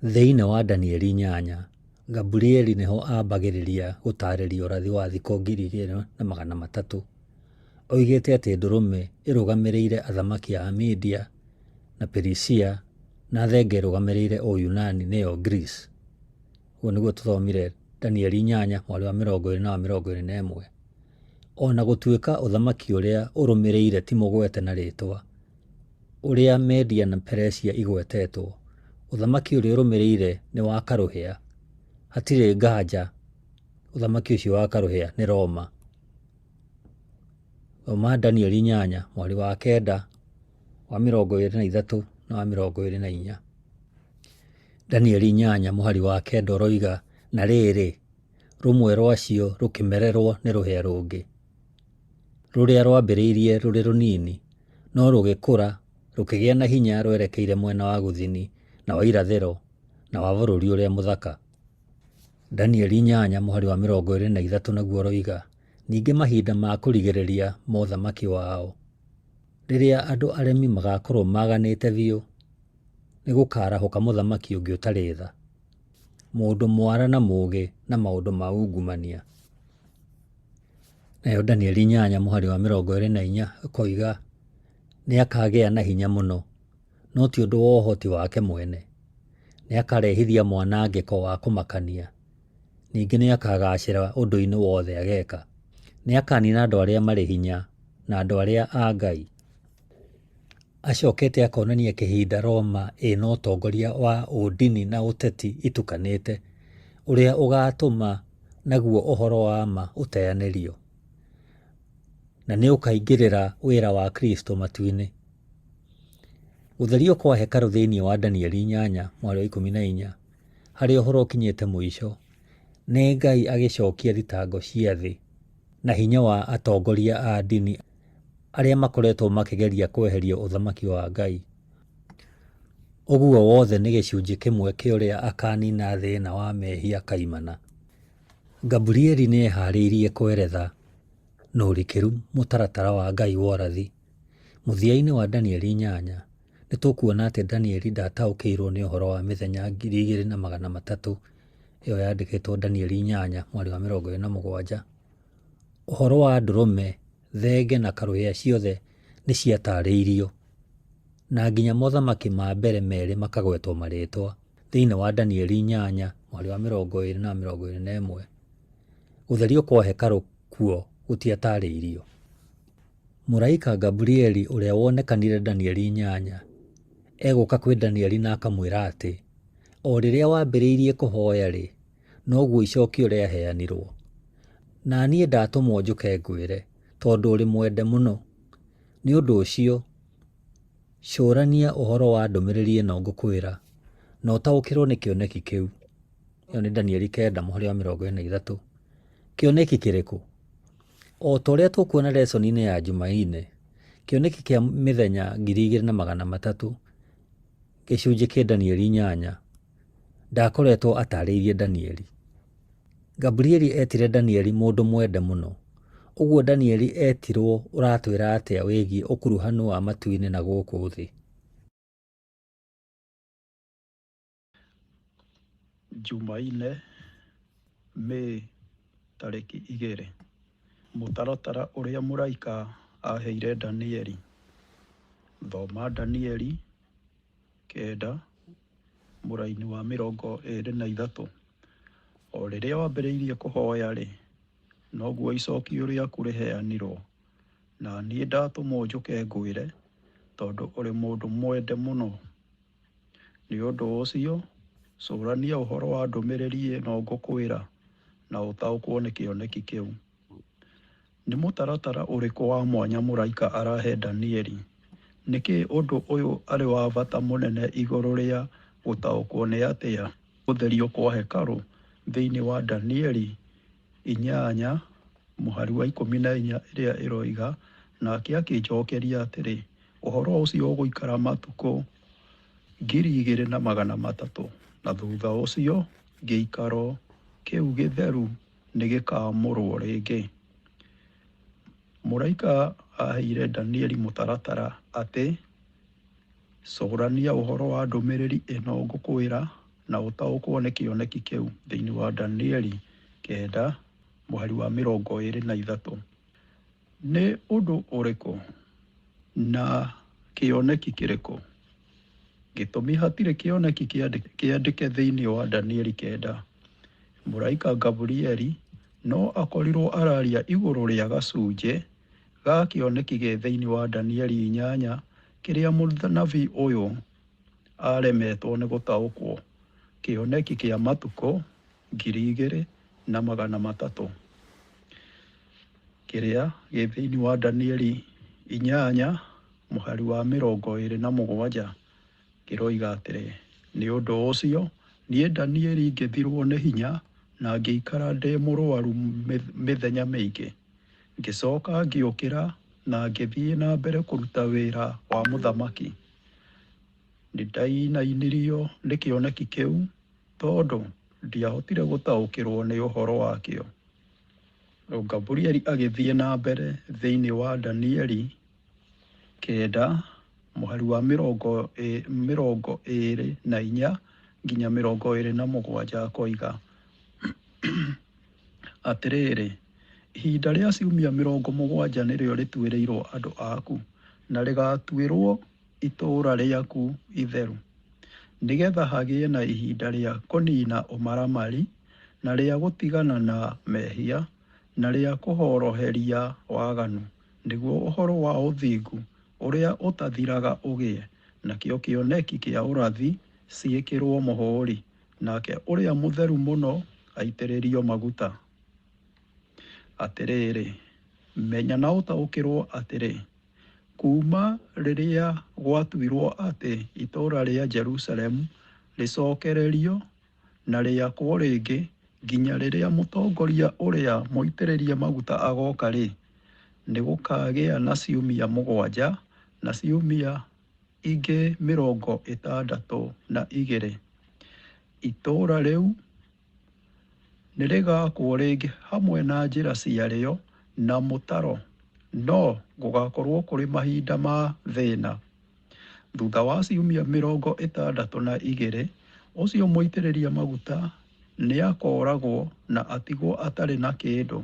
Thĩinĩ wa Danieli 8, Gaburieli nĩho ambagĩrĩria gũtaarĩria ũrathi wa thikũ 2300. Oigĩte atĩ ndũrũme ĩrũgamĩrĩire athamaki a Media na Perisia na thenge ĩrũgamĩrĩire Ũyunani nĩyo Greece. Ũguo nĩguo tũthomire Danieli 8 mweri wa 20 na wa 21. O na gũtuĩka ũthamaki ũrĩa ũrũmĩrĩire ti mũgwete na rĩĩtwa, ũrĩa Media na Perisia igwetetwo, ũthamaki ũrĩa ũrũmĩrĩire nĩ wa karũhĩa. Hatirĩ nganja ũthamaki ũcio wa karũhĩa nĩ Roma. Thoma Danieli 8 mweri wa 9 wa 23 na wa 24. Danieli 8 mũhari wa 9 ũroiga, Na rĩrĩ, rũmwe rwacio rũkĩmererwo nĩ rũhĩa rũngĩ, rũrĩa rwambĩrĩirie rũrĩ rũnini, no rũgĩkũra rũkĩgĩa na hinya rwerekeire mwena wa gũthini na wa irathĩro na wa bũrũri ũrĩa mũthaka. Danieli 8 mũhari wa 23 naguo ũroiga, Ningĩ mahinda ma kũrigĩrĩria ma ũthamaki wao, rĩrĩa andũ aremi magakorũo maganĩte biũ, nĩ gũkaarahũka mũthamaki ũngĩ ũtarĩ tha, mũndũ mwara na mũũgĩ na maũndũ ma ungumania. Nayo Danieli 8 mũhari wa 24 ĩkoiga, Nĩakagĩa na hinya mũno, no ti ũndũ wa ũhoti wake mwene. Nĩakarehithia mwanangĩko wa kũmakania, ningĩ nĩakagaacĩra ũndũ-inĩ wothe ageeka. Nĩakanina andũ arĩa marĩ hinya na andũ arĩa a Ngai. Acokete akonania kĩhinda Roma ĩna ũtongoria wa ũndini na ũteti itukanĩte, ũrĩa ũgatũma naguo ũhoro wa ma ũteanĩrio, na nĩũkaingĩrĩra wĩra wa Kristo matu-inĩ. Gũtherio kwa hekarũ thĩinĩ wa Danieli 8 mweri wa 14, harĩa ũhoro ũkinyĩte mũico, nĩ Ngai agĩcokia thitango cia thĩ na hinya wa atongoria a ndini arĩa makoretwo makĩgeria kweheria ũthamaki wa Ngai. Ũguo wothe nĩ gĩcunjĩ kĩmwe kĩa ũrĩa akanina thĩna wa mehia kaimana. Gaburieli nĩ eharĩirie kweretha na ũrikĩru mũtaratara wa Ngai wa ũrathi. Mũthia-inĩ wa Danieli 8, nĩ tũkuona atĩ Danieli ndataũkĩirwo nĩ ũhoro wa mĩthenya 2300 ĩyo yandĩkĩtwo Danieli 8 mweri wa 27. Ũhoro wa ndũrũme, thenge na karũhĩa ciothe nĩ ciatarĩirio, na nginya mothamaki ma mbere merĩ makagwetwo marĩtwa thĩinĩ wa Danieli 8 mweri wa 20 na 21. Gũtherio kwa hekarũ kuo gũtiatarĩirio. Mũraika Gaburieli ũrĩa wonekanire Danieli 8 egũka kwĩ Danieli na akamwĩra atĩ o rĩrĩa wambĩrĩirie kũhoya-rĩ, noguo icokio rĩaheanirwo. Na niĩ ndatũmwo njũke ngwĩre, tondũ ũrĩ mwende mũno. Nĩ ũndũ ũcio, cũrania ũhoro wa ndũmĩrĩri ĩno ngũkwĩra, na ũtaũkĩrwo nĩ kĩoneki kĩu. Ĩyo nĩ Danieli 9 mũhari wa 43. Kĩoneki kĩrĩkũ? O ta ũrĩa tũkuona lesson-inĩ ya Jumaine, kĩoneki kĩa mĩthenya 2300 gĩcunjĩ kĩa Danieli 8 ndakoretwo atarĩirie Danieli. Gaburieli etire Danieli mũndũ mwende mũno. Ũguo Danieli etirwo ũratwĩra atĩa wĩgiĩ ũkuruhanu wa matu-inĩ na gũkũ thĩ? Jumaine, Mĩĩ tarĩki 2. Mũtaratara ũrĩa mũraika aaheire Danieli. Thoma Danieli 9 mũraini wa 23. O rĩrĩa wambĩrĩirie kũhoya-rĩ, noguo icokio rĩaku rĩheanirwo, na niĩ ndatũmwo njũke ngwĩre, tondũ ũrĩ mũndũ mwende mũno. Nĩ ũndũ ũcio, cũrania ũhoro wa ndũmĩrĩri ĩno ngũkwĩra, na ũtaũkwo nĩ kĩoneki kĩu. Nĩ mũtaratara ũrĩkũ wa mwanya mũraika arahe Danieli? Nĩkĩ ũndũ ũyũ arĩ wa bata mũnene igũrũ rĩa gũtaũkwo nĩ atĩa gũtherio kwa hekarũ thĩinĩ wa Danieli 8 mũhari wa 14 ĩrĩa ĩroiga, Nake akĩnjokeria atĩrĩ, ũhoro ũcio ũgũikara matukũ 2300, na thutha ũcio gĩikaro kĩu gĩtheru nĩgĩkaamũrwo rĩngĩ. Mũraika aheire Danieli mũtaratara atĩ, cũrania ũhoro wa ndũmĩrĩri ĩno ngũkwĩra, na ũtaũkwo nĩ kĩoneki kĩu thĩinĩ wa Danieli 9 mũhari wa 23. Nĩ ũndũ ũrĩkũ na kĩoneki kĩrĩkũ? Gĩtũmi hatirĩ kĩoneki kĩandĩke thĩinĩ wa Danieli 9. Mũraika Gaburieli no akorirwo araria igũrũ rĩa gacunjĩ ga kĩoneki gĩ thĩinĩ wa Danieli 8 kĩrĩa mũnabii ũyũ aremetwo nĩ gũtaũkwo, kĩoneki kĩa matukũ 2300 kĩrĩa gĩ thĩinĩ wa Danieli 8 mũhari wa 27 kĩroiga atĩrĩ, nĩ ũndũ ũcio niĩ Danieli ngĩthirwo nĩ hinya na ngĩikara ndĩ mũrũaru mĩthenya mĩingĩ. Ngĩcoka ngĩũkĩra na ngĩthiĩ na mbere kũruta wĩra wa mũthamaki. Nĩndainainirio nĩ kĩoneki kĩu tondũ ndiahotire gũtaũkĩrwo nĩ ũhoro wakĩo. Gaburieli agĩthiĩ na mbere thĩinĩ wa Danieli 9 mũhari wa 24 nginya 27 akoiga, atĩrĩrĩ, ihinda rĩa ciumia 70 nĩrĩo rĩtuĩrĩirwo andũ aku, na rĩgaatuĩrũo itũũra rĩaku itheru, nĩgetha hagĩe na ihinda rĩa kũniina ũmaramari, na rĩa gũtigana na mehia, na rĩa kũhoroheria waganu, nĩguo ũhoro wa ũthingu ũrĩa ũtathiraga ũgĩe, nakĩo kĩoneki kĩa ũrathi ciĩkĩrũo mũhũũri, nake Ũrĩa Mũtheru Mũno aitĩrĩrio maguta. Atĩrĩrĩ, menya na ũtaũkĩrũo atĩrĩ, kuuma rĩrĩa gwatuirũo atĩ itũũra rĩa Jerusalemu rĩcokererio na rĩakwo rĩngĩ nginya rĩrĩa mũtongoria ũrĩa mũitĩrĩrie maguta agooka-rĩ, nĩ gũkaagĩa na ciumia 7 na ciumia ingĩ 62. Itũũra rĩu nĩ rĩgaakwo rĩngĩ hamwe na njĩra ciarĩo na mũtaro, no gũgaakorũo kũrĩ mahinda ma thĩna. Thutha wa ciumia 62, ũcio mũitĩrĩrie maguta nĩakooragwo na atigwo atarĩ na kĩndũ.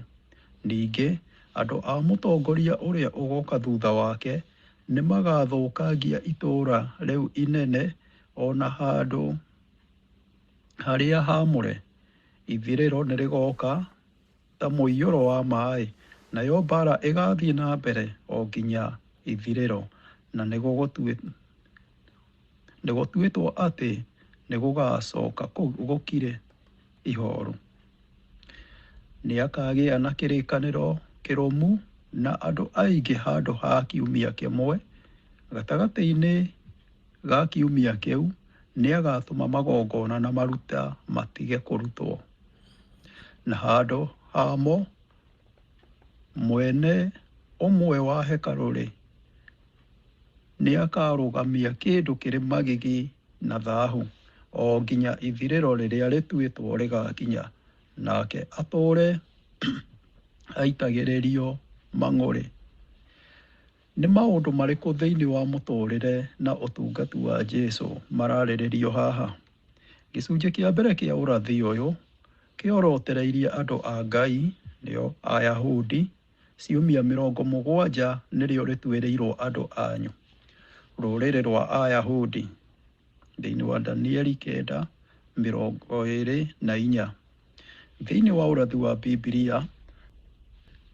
Ningĩ, andũ a mũtongoria ũrĩa ũgooka thutha wake nĩmagathũkangia itũũra rĩu inene o na handũ harĩa haamũre. Ithirĩro nĩrĩgooka ta mũiyũro wa maĩ, nayo mbaara ĩgaathiĩ na mbere o nginya ithirĩro, na nĩgũtuĩtwo atĩ nĩgũgacooka gũkire ihooru. Nĩakagĩa na kĩrĩkanĩro kĩrũmu na andũ aingĩ handũ ha kiumia kĩmwe. Gatagatĩ-inĩ ga kiumia kĩu nĩagatũma magongona na maruta matige kũrutwo, na handũ hamo mwene ũmwe wa hekarũ-rĩ, nĩakarũgamia kĩndũ kĩrĩ magigi na thaahu, o nginya ithirĩro rĩrĩa rĩtuĩtwo rĩgaakinya, nake atũũre aitagĩrĩrio mang'ũrĩ. Nĩ maũndũ marĩkũ thĩinĩ wa mũtũũrĩre na ũtungata wa Jesu mararĩrĩrio haha? Gĩcunjĩ kĩa mbere kĩa ũrathi ũyũ kĩorotereirie andũ a Ngai, nĩo Ayahudi, ciumia 70 nĩrĩo rĩtuĩrĩirwo andũ anyu, rũrĩrĩ rwa Ayahudi, thĩinĩ wa Danieli 9:24. Thĩinĩ wa ũrathi wa Bibilia,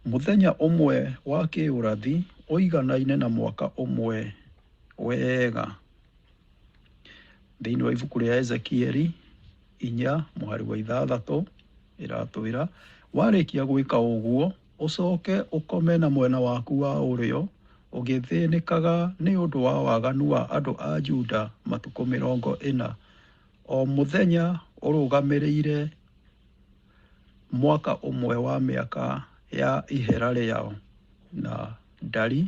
mũthenya ũmwe wa kĩũrathi ũiganaine na mwaka ũmwe wega. Thĩinĩ wa ibuku rĩa Ezekieli 4:6 ĩratwĩra, warĩkia gwĩka ũguo, ũcoke ũkome na mwena waku wa ũrĩo, ũgĩthĩnĩkaga nĩ ũndũ wa waganu wa andũ a Juda matukũ 40, o mũthenya ũrũgamĩrĩire mwaka ũmwe wa mĩaka ya ihera rĩao. Na Ndari,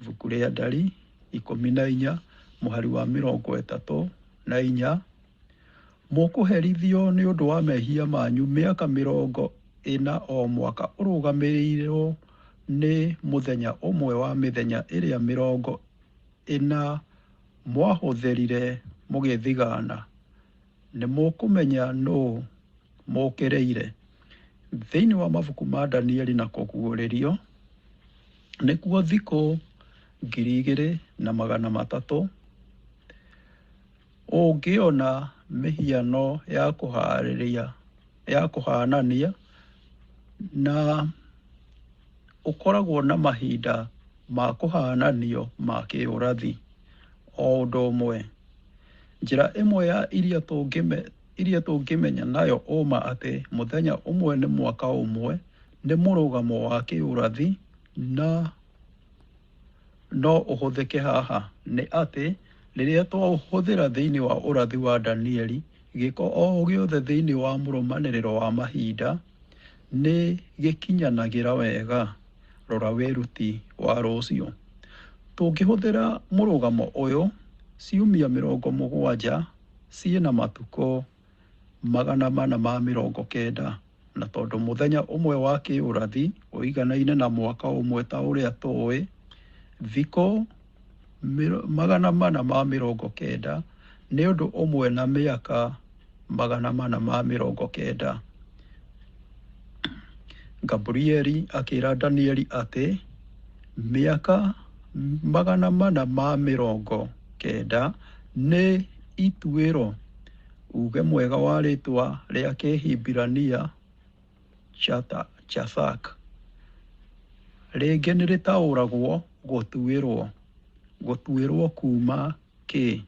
ibuku rĩa Ndari 14:34, mũkũherithio nĩ ũndũ wa mehia manyu mĩaka 40 o mwaka ũrũgamĩrĩirwo nĩ mũthenya ũmwe wa mĩthenya ĩrĩa 40 mwahũthĩrire mũgĩthigana. Nĩmũkũmenya nũũ mũũkĩrĩire. Thĩinĩ wa mabuku ma Danieli na Kũguũrĩrio, nĩkuo thikũ 2300 ũngĩona mĩhiano ya kũhaarĩria ya kũhaanania na ũkoragwo na mahinda ma kũhaananio ma kĩũrathi. O ũndũ ũmwe, njĩra ĩmwe ya iria tũngĩmenya nayo ũma atĩ mũthenya ũmwe nĩ mwaka ũmwe nĩ mũrũgamo wa kĩũrathi na no ũhũthĩke haha nĩ atĩ rĩrĩa twaũhũthĩra thĩinĩ wa ũrathi wa Danieli, gĩko o gĩothe thĩinĩ wa mũrũmanĩrĩro wa mahinda nĩ gĩkinyanagĩra wega. Rora wĩruti wa rũciũ. Tũngĩhũthĩra mũrũgamo ũyũ, ciumia 70 ciĩna matukũ 490, na tondũ mũthenya ũmwe wa kĩũrathi ũiganaine na mwaka ũmwe ta ũrĩa tũĩ, thikũ 490 nĩ ũndũ ũmwe na mĩaka 490. Gabrieli akĩra Danieli atĩ mĩaka 490 nĩ ituĩro. Uge mwega wa rĩtwa rĩa Kĩhibirania Chasak rĩngĩ nĩ rĩtaũragwo gũtuĩrwo, gũtuĩrwo kuuma kĩ,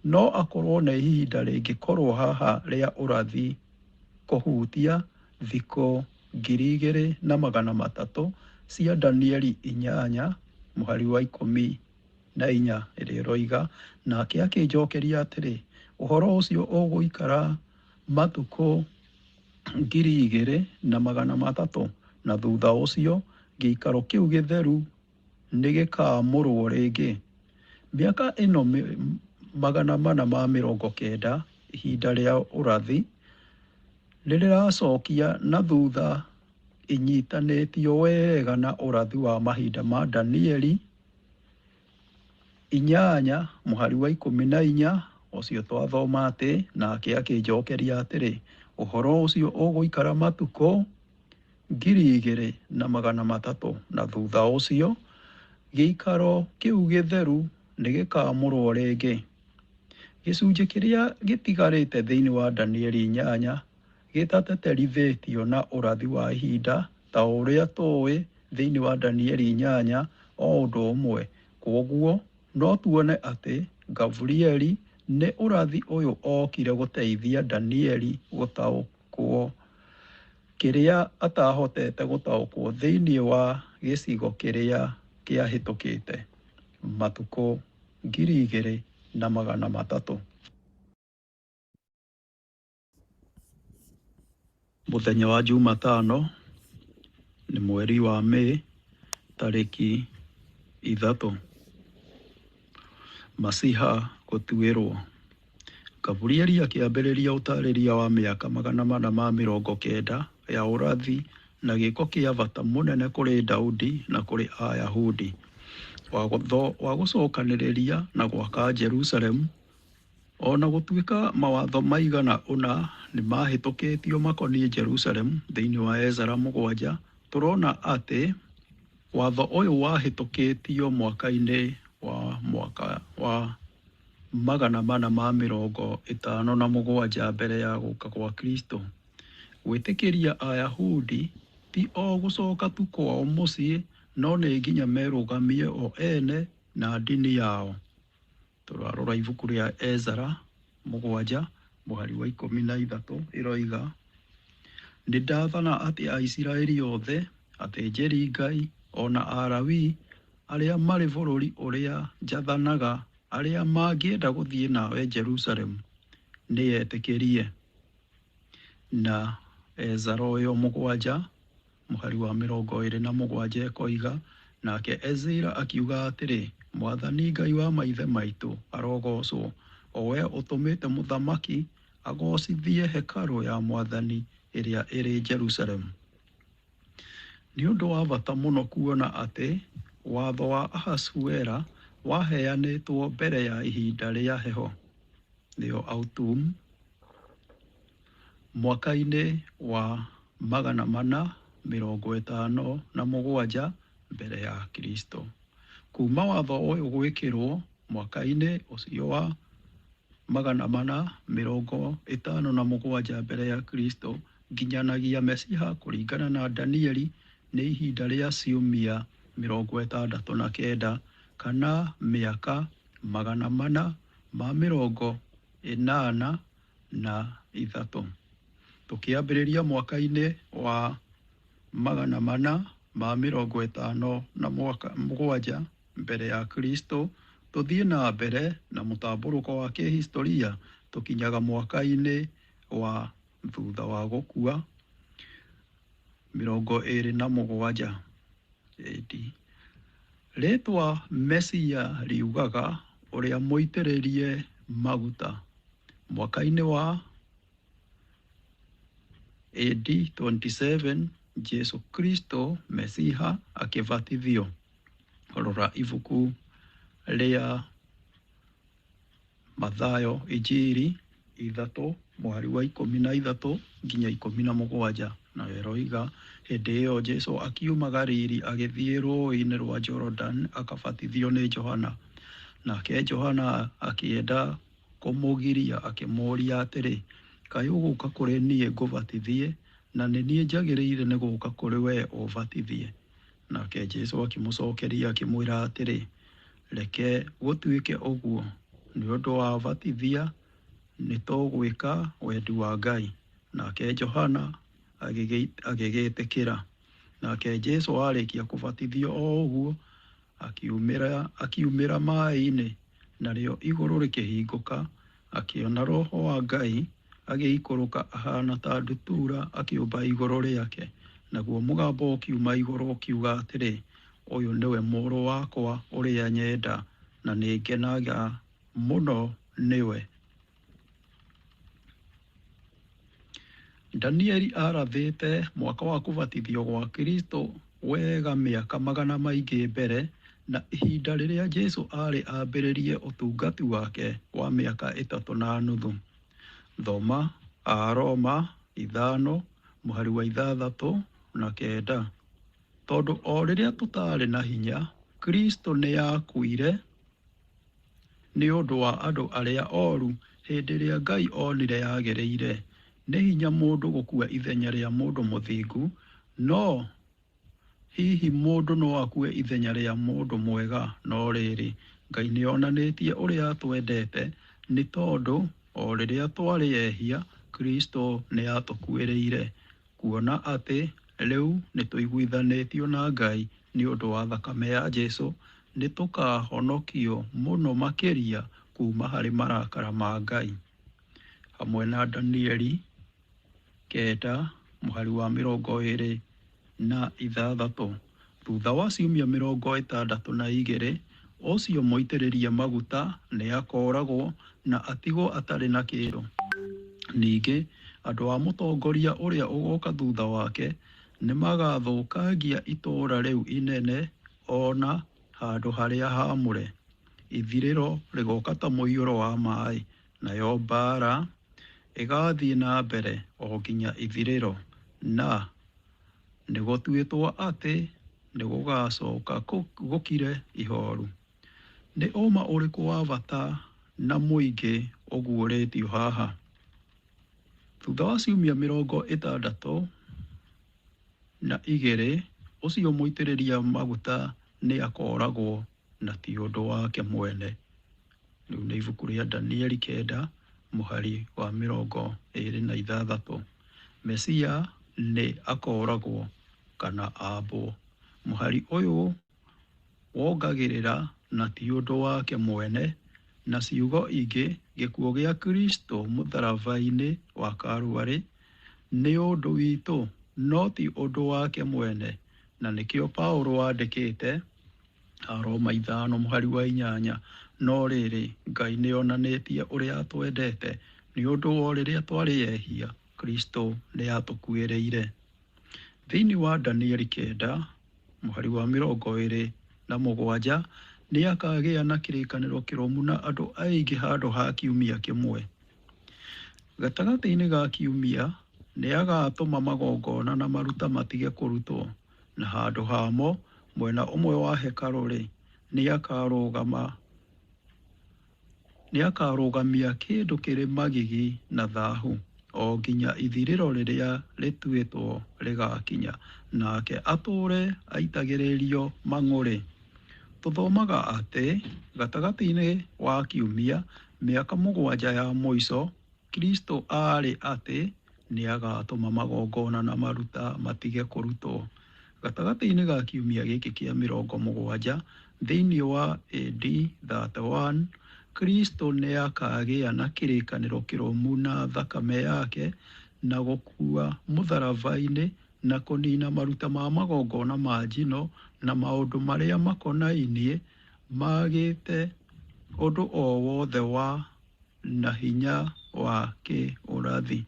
no akorwo nĩ ihinda rĩngĩkorwo haha rĩa ũrathi kũhutia thikũ 2300 cia Danieli 8 mũhari wa 14 ĩrĩa ĩroiga, nake akĩnjokeria atĩrĩ, ũhoro ũcio ũgũikara matukũ 2300, na thutha ũcio gĩikaro kĩu gĩtheru nĩgĩkaamũrwo rĩngĩ. Mĩaka ĩno 490 ihinda rĩa ũrathi nĩrĩracokia na thutha inyitanĩtio wega na ũrathi wa mahinda ma Danieli 8 mũhari wa 14 ũcio twathoma atĩ, nake akĩnjokeria atĩrĩ, ũhoro ũcio ũgũikara matukũ 2300, na thutha ũcio gĩikaro kĩu gĩtheru nĩgĩkaamũrwo rĩngĩ. Gĩcunjĩ kĩrĩa gĩtigarĩte thĩinĩ wa Danieli 8 gĩtateterithĩtio na ũrathi wa ihinda ta ũrĩa tũĩ thĩinĩ wa Danieli 8 o ũndũ ũmwe. Kwoguo no tuone atĩ Gaburieli nĩ ũrathi ũyũ okire gũteithia Danieli gũtaũkwo kĩrĩa atahotete gũtaũkwo thĩinĩ wa gĩcigo kĩrĩa kĩahĩtũkĩte, matukũ 2300. Mũthenya wa Jumatano nĩ mweri wa Mĩĩ tarĩki 3. Masiha gũtuĩrwo. Gaburieli akĩambĩrĩria ũtarĩria wa mĩaka 490 ya ũrathi na gĩĩko kĩa bata mũnene kũrĩ Daudi na kũrĩ Ayahudi, wa gũcokanĩrĩria na gwaka Jerusalemu. O na gũtuĩka mawatho maigana ũna nĩ mahĩtũkĩtio makoniĩ Jerusalemu thĩinĩ wa Ezara 7, tũrona atĩ watho ũyũ wahĩtũkĩtio mwaka-inĩ wa mwaka wa 457 mbere ya gũka gwa Kristo. Gwĩtĩkĩria Ayahudi ti o gũcoka tu kwao mũciĩ, no nĩ nginya merũgamie o ene na ndini yao. Tũrarora ibuku rĩa Ezara 7 mũhari wa 13 ĩroiga, nĩ ndathana atĩ Aisiraeli othe, athĩnjĩri Ngai o na Alawii arĩa marĩ bũrũri ũrĩa njathanaga, arĩa mangĩenda gũthiĩ nawe Jerusalemu, nĩ etĩkĩrie. Na Ezara ũyũ 7 mũhari wa 27 ĩkoiga, nake Ezira akiuga atĩrĩ, Mwathani Ngai wa maithe maitũ arogoocwo, o we ũtũmĩte mũthamaki agoocithie hekarũ ya Mwathani ĩrĩa ĩrĩ Jerusalemu. Nĩ ũndũ wa bata mũno kuona atĩ watho wa Ahasuera waheanĩtwo mbere ya ihinda rĩa heho, nĩyo autumn, mwaka-inĩ wa 457 mbere ya Kristo. Kuma watho ũyũ gwĩkĩrwo mwaka-inĩ ũcio wa 457 mbere ya Kristo nginyanagia Mesiha kũringana na Danieli nĩ ihinda rĩa ciumia 69 kana mĩaka 483. Tũkĩambĩrĩria mwaka-inĩ wa 457 mbere ya Kristo, tũthiĩ na mbere na mũtambũrũko wa kĩhistoria tũkinyaga mwaka-inĩ wa thutha wa gũkua 27 AD. Rĩtwa Mesia riugaga ũrĩa mũitĩrĩrie maguta. Mwaka-inĩ wa AD 27 Jesu Kristo Mesiha akĩbatithio. Rora ibuku rĩa Mathayo Injiri 3 mũhari wa 13 nginya 17. Na ĩroiga, hĩndĩ ĩyo Jesu akiuma Galili agĩthiĩ rũũĩ-inĩ rwa Jorodani akabatithio nĩ Johana. Nake Johana akĩenda kũmũgiria akĩmũũria atĩrĩ, Kaĩ ũgũũka kũrĩ niĩ ngũbatithie, na nĩ niĩ njagĩrĩire nĩ gũũka kũrĩ wee ũmbatithie? Nake Jesu akĩmũcokeria akĩmwĩra atĩrĩ, Reke gũtuĩke ũguo, nĩ ũndũ wabatithia nĩtũgwĩka wendi wa Ngai. Nake Johana agĩgĩtĩkĩra. Nake Jesu aarĩkia kũbatithio o ũguo, akiumĩra maĩ-inĩ, narĩo igũrũ rĩkĩhingũka, akĩona Roho wa Ngai agĩikũrũka ahaana ta ndutura akĩũmba igũrũ rĩake. Naguo mũgambo ũkiuma igũrũ ũkiuga atĩrĩ, Ũyũ nĩwe Mũrũ wakwa ũrĩa nyenda, na nĩngenaga mũno nĩwe. Danieli aarathĩte mwaka wa kũbatithio gwa Kristo wega mĩaka magana maingĩ mbere, na ihinda rĩrĩa Jesu aarĩ ambĩrĩrie ũtungati wake wa mĩaka 3.5. Thoma Aroma 5 mũhari wa 6 na 9. Tondũ o rĩrĩa tũtaarĩ na hinya, Kristo nĩakuire nĩ ũndũ wa andũ arĩa oru hĩndĩ ĩrĩa Ngai onire yagĩrĩire. Nĩ hinya mũndũ gũkua ithenya rĩa mũndũ mũthingu, no hihi mũndũ no akue ithenya rĩa mũndũ mwega? No rĩrĩ, Ngai nĩonanĩtie ũrĩa atwendete, nĩ tondũ o rĩrĩa twarĩ ehia, Kristo nĩatũkuĩrĩire. Kuona atĩ rĩu nĩtũiguithanĩtio na Ngai nĩ ũndũ wa thakame ya Jesu, nĩtũkahonokio mũno makĩria kuuma harĩ marakara ma Ngai. Hamwe na Danieli 9 mũhari wa 26. Thutha wa ciumia 62, ũcio mũitĩrĩrie maguta nĩakooragwo na atigwo atarĩ na kĩndũ. Ningĩ andũ a mũtongoria ũrĩa ũgooka thutha wake nĩmagathũkangia itũũra rĩu inene o na handũ harĩa haamũre. Ithirĩro rĩgooka ta mũiyũro wa maĩ, nayo mbaara ĩgathiĩ na mbere o nginya ithirĩro, na nĩgũtuĩtwo atĩ nĩgũgacoka gũkire ihooru. Nĩ ũma ũrĩkũ wa bata na mũingĩ ũguũrĩtio haha? Thutha wa ciumia 62, ũcio mũitĩrĩrie maguta nĩakooragwo na ti ũndũ wake mwene. Rĩu nĩ ibuku rĩa Danieli 9 mũhari wa 26. Mesia nĩ akooragwo kana ambwo. Mũhari ũyũ wongagĩrĩra na ti ũndũ wake mwene, na ciugo ingĩ, gĩkuũ gĩa Kristo mũtharaba-inĩ wa Kalvarĩ nĩ ũndũ witũ, no ti ũndũ wake mwene, na nĩkĩo Paulo andĩkĩte Aroma 5 mũhari wa 8. No rĩrĩ, Ngai nĩonanĩtie ũrĩa atwendete, nĩ ũndũ o rĩrĩa twarĩ ehia, Kristo nĩatũkuĩrĩire. Thĩinĩ wa Danieli 9 mũhari wa 27, nĩakagĩa na kĩrĩkanĩro kĩrũmu na andũ aingĩ handũ ha kiumia kĩmwe. Gatagatĩ-inĩ ga kiumia nĩagatũma magongona na maruta matige kũrutwo, na handũ hamo mwena ũmwe wa hekarũ-rĩ, nĩakarũgamia kĩndũ kĩrĩ magigi na thahu, o nginya ithirĩro rĩrĩa rĩtuĩtwo rĩgaakinya, nake atũũre aitagĩrĩrio mang'ũrĩ. Tũthomaga atĩ gatagatĩ-inĩ wa kiumia, mĩaka 7 ya mũico, Kristo aarĩ atĩ nĩagatũma magongona na maruta matige kũrutwo. Gatagatĩ-inĩ ga kiumia gĩkĩ kĩa 70 thĩinĩ wa AD 31, Kristo nĩakagĩa na kĩrĩkanĩro kĩrũmu na thakame yake na gũkua mũtharaba-inĩ na kũniina maruta ma magongona ma njino na maũndũ marĩa makonainie magĩte ũndũ o wothe wa na hinya wa kĩũrathi.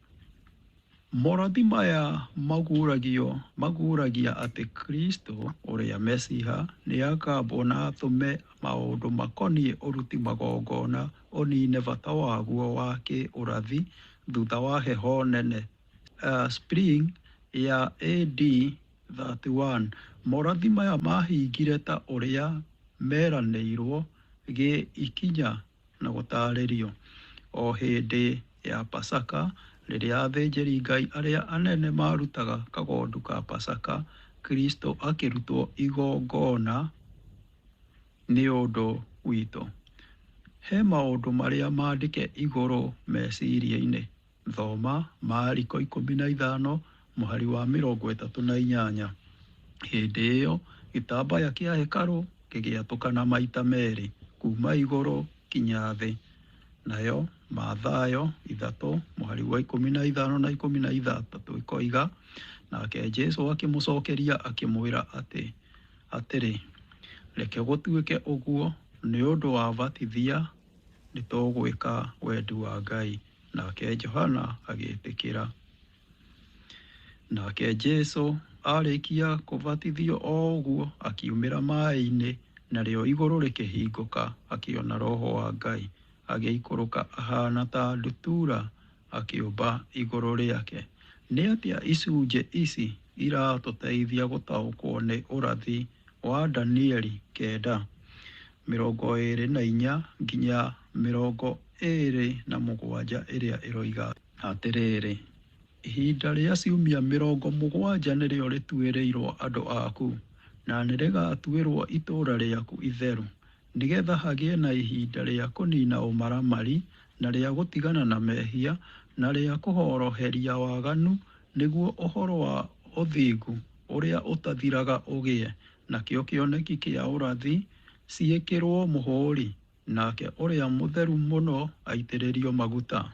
Morathi maya maguũragia atĩ Kristo ũrĩa Mesiha nĩakambwo na atũme maũndũ makoniĩ ũruti magongona ũniine bata waguo wa kĩũrathi thutha wa heho nene. Spring Ya AD 31, morathi maya maahingire ta ũrĩa meranĩirwo gĩ ikinya na gũtaarĩrio. O hĩndĩ ya Pasaka, rĩrĩa athĩnjĩri-Ngai arĩa anene maarutaga kagondu ka Pasaka, Kristo akĩrutwo igongona nĩ ũndũ witũ. He maũndũ marĩa maandĩke igũrũ meciria-inĩ. Thoma Mariko 15 mũhari wa 38. Hĩndĩ ĩyo gĩtambaya kĩa hekarũ gĩgĩatũkana maita merĩ kuuma igũrũ kinya thĩ. Nayo Mathayo 3 mũhari wa 15 na 16 ĩkoiga, nake Jesũ akĩmũcokeria akĩmwĩra atĩrĩ, reke gũtuĩke ũguo, nĩ ũndũ wa batithia nĩtũgwĩka wendi wa Ngai. Nake Johana agĩĩtĩkĩra. Nake Jesũ arĩkia kũbatithio o ũguo, akiumĩra maĩ-inĩ, narĩo igũrũ rĩkĩhingũka, akĩona Roho wa Ngai agĩikũrũka ahaana ta ndutura akĩũmba igũrũ rĩake. Nĩ atĩa icunjĩ ici iratũteithia gũtaũkwo nĩ ũrathi wa Danieli 9, 24 nginya 27 ĩrĩa ĩroiga atĩrĩrĩ, ihinda rĩa ciumia 70 nĩrĩo rĩtuĩrĩirwo andũ aku, na nĩrĩgatuĩrwo itũũra rĩaku itheru, nĩgeetha hagĩe na ihinda rĩa kũniina ũmaramari, na rĩa gũtigana na mehia, na rĩa kũhoroheria waganu, nĩguo ũhoro wa ũthingu ũrĩa ũtathiraga ũgĩe, nakĩo kĩoneki kĩa ũrathi ciĩkĩrwo mũhũũri, nake ũrĩa mũtheru mũno aitĩrĩrio maguta.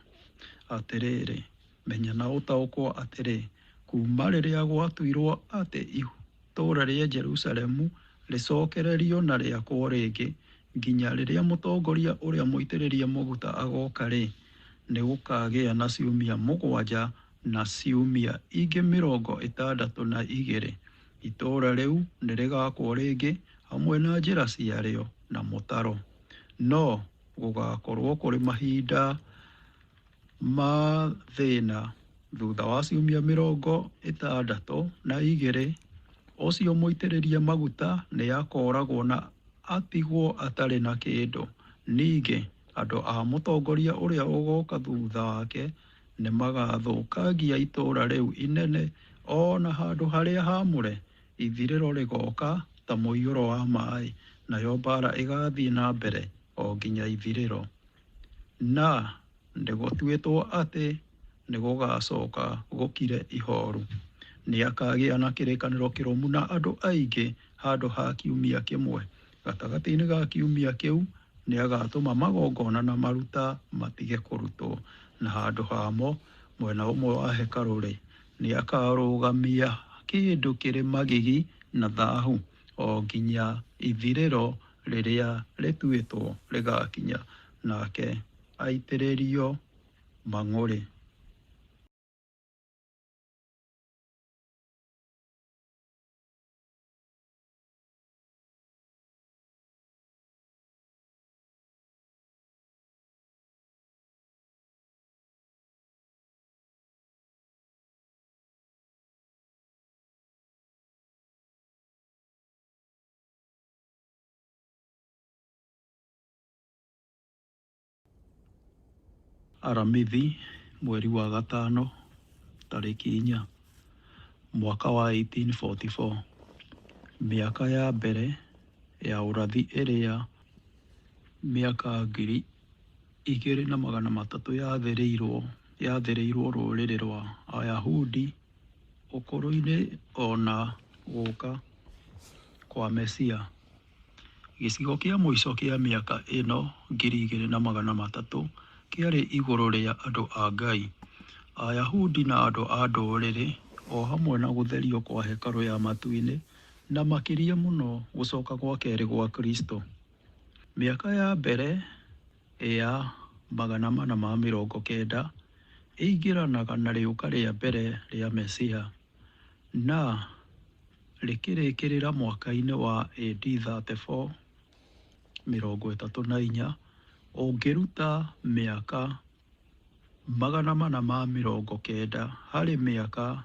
Atĩrĩrĩ, menya na ũtaũkwo atĩrĩ, kuuma rĩrĩa gwatuirwo atĩ itũũra rĩa Jerusalemu rĩcokererio na rĩakwo rĩngĩ, nginya rĩrĩa mũtongoria ũrĩa mũitĩrĩrie maguta agooka-rĩ, nĩgũkagĩa na ciumia 7 na ciumia ingĩ 62. Itũũra rĩu nĩrĩgaakwo rĩngĩ, hamwe na njĩra ciarĩo na mũtaro. No gũgaakorwo kũrĩ mahinda ma thĩna thutha wa ciumia 62. Ũcio mũitĩrĩrie maguta nĩakooragwo na atigwo atarĩ na kĩndũ. Ningĩ andũ a mũtongoria ũrĩa ũgooka thutha wake nĩmagathũkangia itũũra rĩu inene o na handũ harĩa haamũre. Ithirĩro rĩgooka ta mũiyũro wa maaĩ, nayo mbaara ĩgaathiĩ na mbere o nginya ithirĩro. Na nĩgũtuĩtwo atĩ nĩgũgacooka gũkire ihooru. Nĩakagĩa na kĩrĩkanĩro kĩrũmu na andũ aingĩ handũ ha kiumia kĩmwe. Gatagatĩ-inĩ ga kiumia kĩu nĩagatũma magongona na maruta matige kũrutwo, na handũ hamo, mwena ũmwe wa hekarũ-rĩ, nĩakarũgamia kĩndũ kĩrĩ magigi na thaahu, o nginya ithirĩro rĩrĩa rĩtuĩtwo rĩgaakinya, nake aitĩrĩrio mang'ũrĩ. Aramithi, mweri wa gatano, tarĩki 4, mwaka wa 1844. Mĩaka ya mbere ya ũrathi ĩrĩa mĩaka 2300 yathĩrĩirwo rũrĩrĩ rwa Ayahudi ũkũrũ-inĩ o na gũũka kwa Mesia. Gĩcigo kĩa mũico kĩa mĩaka ĩno 2300 kĩarĩ igũrũ rĩa andũ a Ngai, Ayahudi na andũ a Ndũrĩrĩ, o hamwe na gũtherio kwa hekarũ ya matu-inĩ, na makĩria mũno gũcoka gwa kerĩ gwa Kristo. Mĩaka ya mbere ya 490 ĩingĩranaga na rĩũka rĩa mbere rĩa Mesia, na rĩkĩrĩkĩrĩra mwaka-inĩ wa AD 34 34, ũngĩruta mĩaka 490 harĩ mĩaka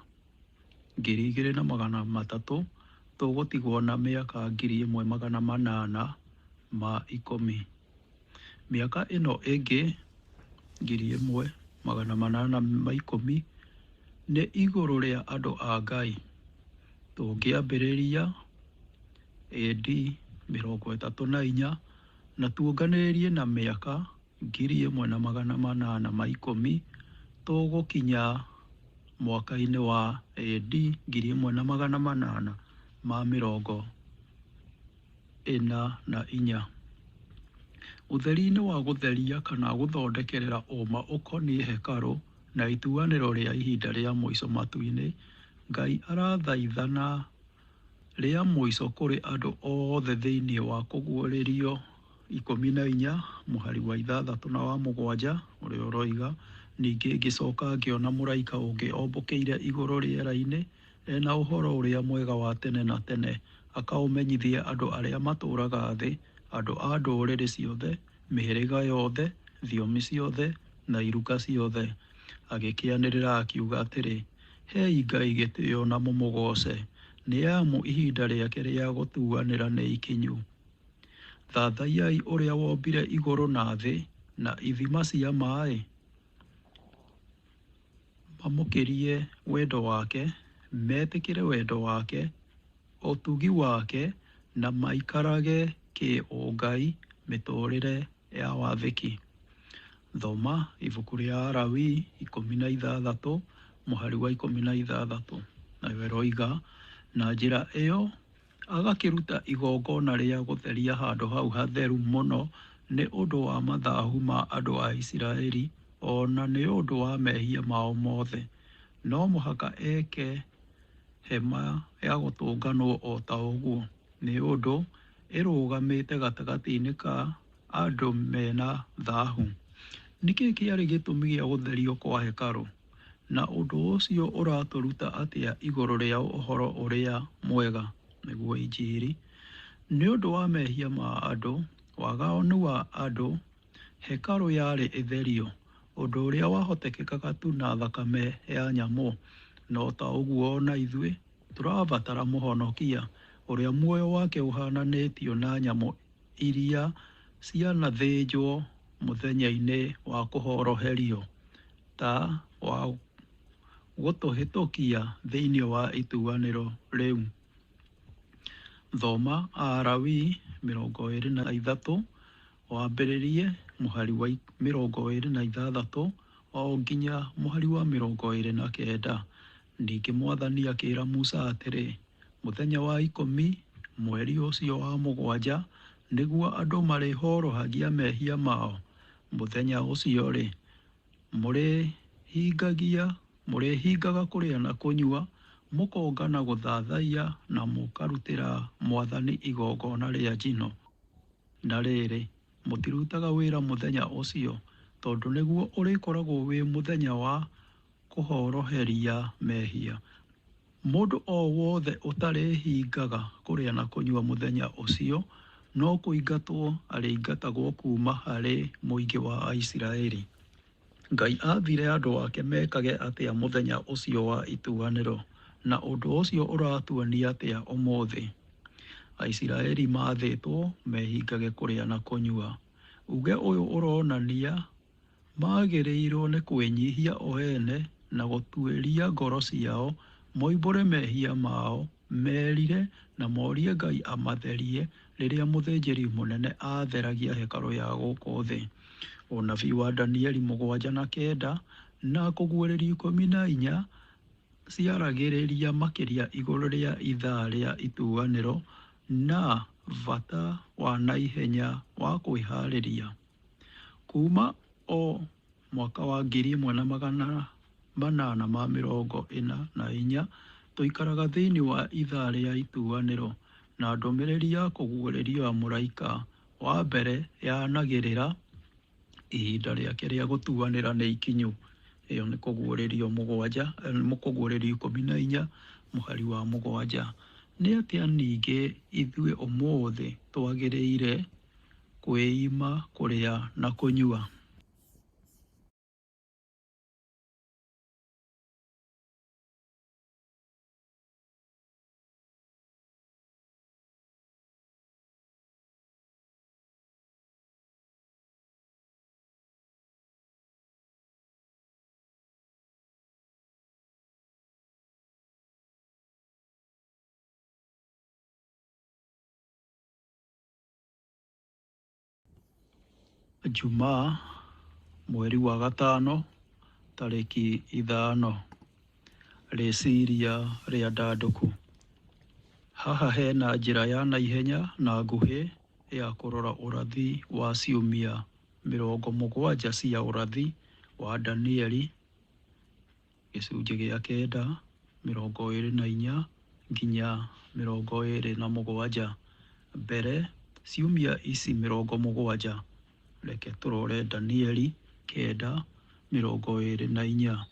2300, tũgũtigwo na mĩaka 1810. Mĩaka ĩno ĩngĩ 1810 nĩ igũrũ rĩa andũ a Ngai. Tũngĩambĩrĩria AD 34 na tuonganĩrĩrie na mĩaka 1810, tũgũkinya mwaka-inĩ wa AD 1844. Ũtheri-inĩ wa gũtheria kana gũthondekerera ũma ũkoniĩ hekarũ na ituanĩro rĩa ihinda rĩa mũico matu-inĩ, Ngai arathaithana rĩa mũico kũrĩ andũ othe thĩinĩ wa Kũguũrĩrio 14 mũhari wa 6 na wa 7, ũrĩa ũroiga, ningĩ ngĩcoka ngĩona mũraika ũngĩ ombũkĩire igũrũ rĩera-inĩ, e na ũhoro ũrĩa mwega wa tene na tene, akaũmenyithie andũ arĩa matũũraga thĩ, andũ a ndũrĩrĩ ciothe, mĩhĩrĩga yothe, thiomi ciothe, na iruka ciothe. Agĩkĩanĩrĩra akiuga atĩrĩ, Hei Ngai gĩtĩo na mũmũgooce, nĩ amu ihinda rĩake rĩa gũtuanĩra nĩ ikinyu. Thathaiyai ũrĩa wombire igũrũ na thĩ na ithima cia maĩ. Mamũkĩrie wendo wake, metĩkĩre wendo wake, ũtugi wake, na maikarage kĩũngai mĩtũũrĩre ya wathĩki. Thoma ibuku rĩa Alawii 16 mũhari wa 16, nayo ĩroiga, na njĩra ĩyo agakĩruta igongona rĩa gũtheria handũ hau hatheru mũno nĩ ũndũ wa mathahu ma andũ a Isiraeli, o na nĩ ũndũ wa mehia mao mothe. No mũhaka eke hema ya gũtũnganwo o ta ũguo, nĩ ũndũ ĩrũgamĩte gatagatĩ-inĩ ka andũ mena thahu. Nĩkĩ kĩarĩ gĩtũmi gĩa gũtherio kwa hekarũ, na ũndũ ũcio ũratũruta atĩa igũrũ rĩa ũhoro ũrĩa mwega, nĩguo Injiri? Nĩ ũndũ wa mehia ma andũ, waganu wa andũ, hekarũ yarĩ ĩtherio, ũndũ ũrĩa wahotekekaga tu na thakame ya nyamũ. No ta ũguo o na ithuĩ tũrabatara mũhonokia, ũrĩa muoyo wake ũhaananĩtio na nyamũ iria cianathĩnjwo mũthenya-inĩ wa kũhoroherio, ta wa gũtũhĩtũkia thĩinĩ wa ituanĩro rĩu. Thoma Alawii 23 wambĩrĩrie mũhari wa 26 o nginya mũhari wa 29. Ningĩ Mwathani akĩĩra Musa atĩrĩ, mũthenya wa 10 mweri ũcio wa 7 nĩguo andũ marĩhorohagia mehia mao. Mũthenya ũcio-rĩ, mũrĩhingaga kũrĩa na kũnyua, mũkongana gũthathaiya na mũkarutĩra Mwathani igongona rĩa njino. Na rĩrĩ, mũtirutaga wĩra mũthenya ũcio, tondũ nĩguo ũrĩkoragwo wĩ mũthenya wa kũhoroheria mehia. Mũndũ o wothe ũtarĩhingaga kũrĩa na kũnyua mũthenya ũcio no kũingatwo arĩingatagwo kuuma harĩ mũingĩ wa Aisiraeli. Ngai aathire andũ ake mekage atĩa mũthenya ũcio wa ituanĩro, na ũndũ ũcio ũratuonia atĩa ũmũthĩ? Aisiraeli maathĩtwo mehingage kũrĩa na kũnyua. Uge ũyũ ũronania magĩrĩirwo nĩ kwĩnyihia o ene na gũtuĩria ngoro ciao, moimbũre mehia mao, merire na morie Ngai amatherie rĩrĩa mũthĩnjĩri mũnene aatheragia hekarũ ya gũkũ thĩ. Ũnabii wa Danieli 7 na 9 na Kũguũrĩrio 14 ciaragĩrĩria makĩria igũrũ rĩa ithaa rĩa ituanĩro na bata wa naihenya wa kwĩhaarĩria. Kuuma o mwaka wa 1844 tũikaraga thĩinĩ wa ithaa rĩa ituanĩro, na ndũmĩrĩri ya kũguũrĩrio ya mũraika wa mbere yanagĩrĩra ihinda rĩake rĩa gũtuanĩra nĩ ikinyu. Ĩyo nĩ Kũguũrĩrio 7, Kũguũrĩrio 14 mũhari wa 7. Nĩ atĩa ningĩ ithuĩ ũmũthĩ twagĩrĩire kwĩima kũrĩa na kũnyua? Jumaa mweri wa gatano tarĩki 5, rĩciria rĩa ndandũku. Haha hena njĩra ya naihenya na nguhĩ ya kũrora ũrathi wa ciumia 70 cia ũrathi wa Danieli gĩcunjĩ gĩa 9 24 nginya 27. Mbere ciumia ici 70, reke tũrore Danieli 9 24.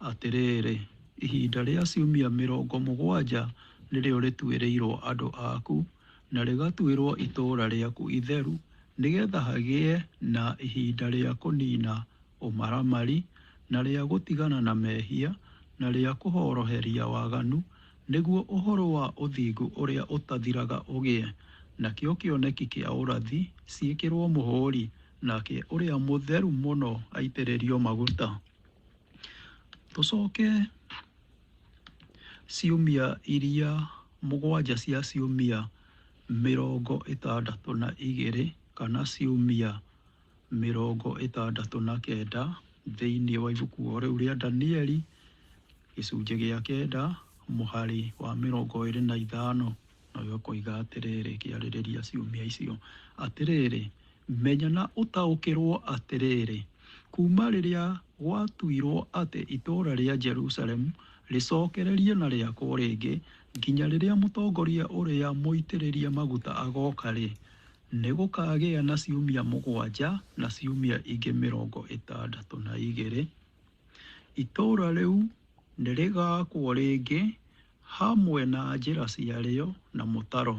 Atĩrĩrĩ, ihinda rĩa ciumia 70 nĩrĩo rĩtuĩrĩirwo andũ aku na rĩgatuĩrwo itũũra rĩaku itheru, nĩgetha hagĩe na ihinda rĩa kũniina ũmaramari, na rĩa gũtigana na mehia, na rĩa kũhoroheria waganu, nĩguo ũhoro wa ũthingu ũrĩa ũtathiraga ũgĩe, nakĩo kĩoneki kĩa ũrathi ciĩkĩrwo mũhũũri, nake ũrĩa mũtheru mũno aitĩrĩrio maguta. Tũcoke ciumia iria 7 cia ciumia 62 kana ciumia 69 thĩinĩ wa ibuku o rĩu rĩa Danieli gĩcunjĩ gĩa 9 mũhari wa 25, nayo ĩkoiga atĩrĩrĩ, ĩkĩarĩrĩria ciumia icio, atĩrĩrĩ, menya na ũtaũkĩrwo atĩrĩrĩ, kuma rĩrĩa gwatuirwo atĩ itũũra rĩa Jerusalemu rĩcokererie na rĩakwo rĩngĩ nginya rĩrĩa mũtongoria ũrĩa mũitĩrĩrie maguta agoka-rĩ, nĩ gũkagĩa na ciumia 7 na ciumia ingĩ 62. Itũũra rĩu nĩ rĩgaakwo rĩngĩ hamwe na njĩra ciarĩo na mũtaro,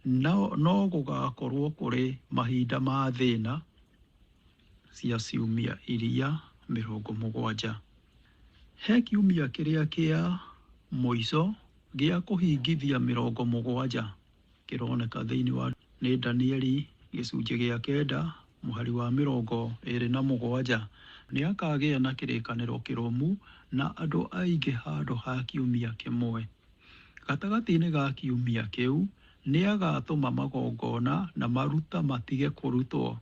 no gũgaakorwo kũrĩ mahinda ma thĩna cia ciumia iria 70. He kiumia kĩrĩa kĩa mũico gĩa kũhingithia 70 kĩroneka thĩinĩ wa nĩ Danieli gĩcunjĩ gĩa 9 mũhari wa 27. Nĩ akagĩa na kĩrĩkanĩro kĩrũmu na andũ aingĩ handũ ha kiumia kĩmwe. Gatagatĩ-inĩ ga kiumia kĩu nĩ agatũma magongona na maruta matige kũrutwo,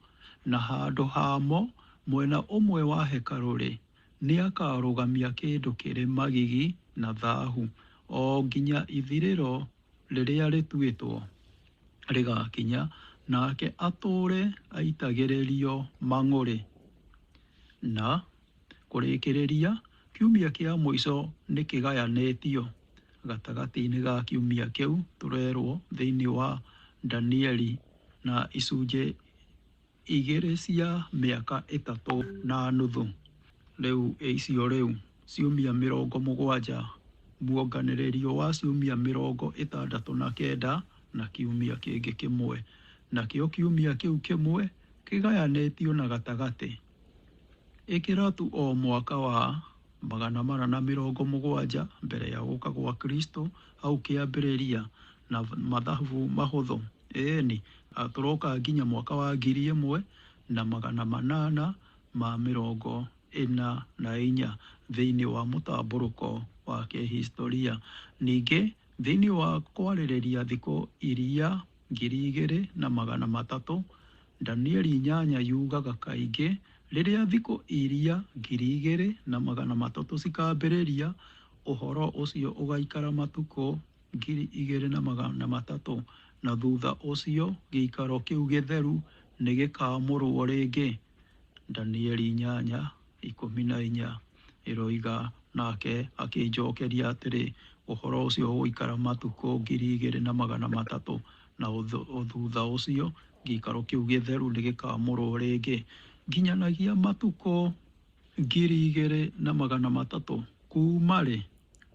na handũ hamo mwena ũmwe wa hekarũ-rĩ, nĩ akarũgamia kĩndũ kĩrĩ magigi na thahu, o nginya ithirĩro rĩrĩa rĩtuĩtwo rĩgakinya, nake atũũre aitagĩrĩrio mang'ũrĩ. Na kũrĩkĩrĩria, kiumia kĩa mũico nĩ kĩgayanĩtio. Gatagatĩ-inĩ ga kiumia kĩu tũrerwo thĩinĩ wa Danieli na icunjĩ 2 cia mĩaka 3.5. Rĩu icio rĩu ciumia 70, muonganĩrĩrio wa ciumia 69 na kiumia kĩngĩ kĩmwe, nakĩo kiumia kĩu kĩmwe kĩgayanĩtio na gatagatĩ. Ĩkĩra tu o mwaka wa 470 mbere ya gũka gwa Kristo hau kĩambĩrĩria na mathabu mahũthũ. Ĩni, tũroka nginya mwaka wa 1844 thĩinĩ wa mũtambũrũko wa kĩhistoria. Ningĩ thĩinĩ wa kwarĩrĩria thikũ iria 2300, Danieli 8 yugaga kaingĩ rĩrĩa thikũ iria 2300 cikambĩrĩria, ũhoro ũcio ũgaikara matukũ 2300, na thutha ũcio gĩikaro kĩu gĩtheru nĩ gĩkaamũrwo rĩngĩ. Danieli 8:14 ĩroiga, nake akĩnjokeria atĩrĩ, ũhoro ũcio ũgũikara matukũ 2300, na thutha ũcio gĩikaro kĩu gĩtheru nĩ gĩkaamũrwo rĩngĩ nginyanagia matukũ 2300 kuuma rĩ?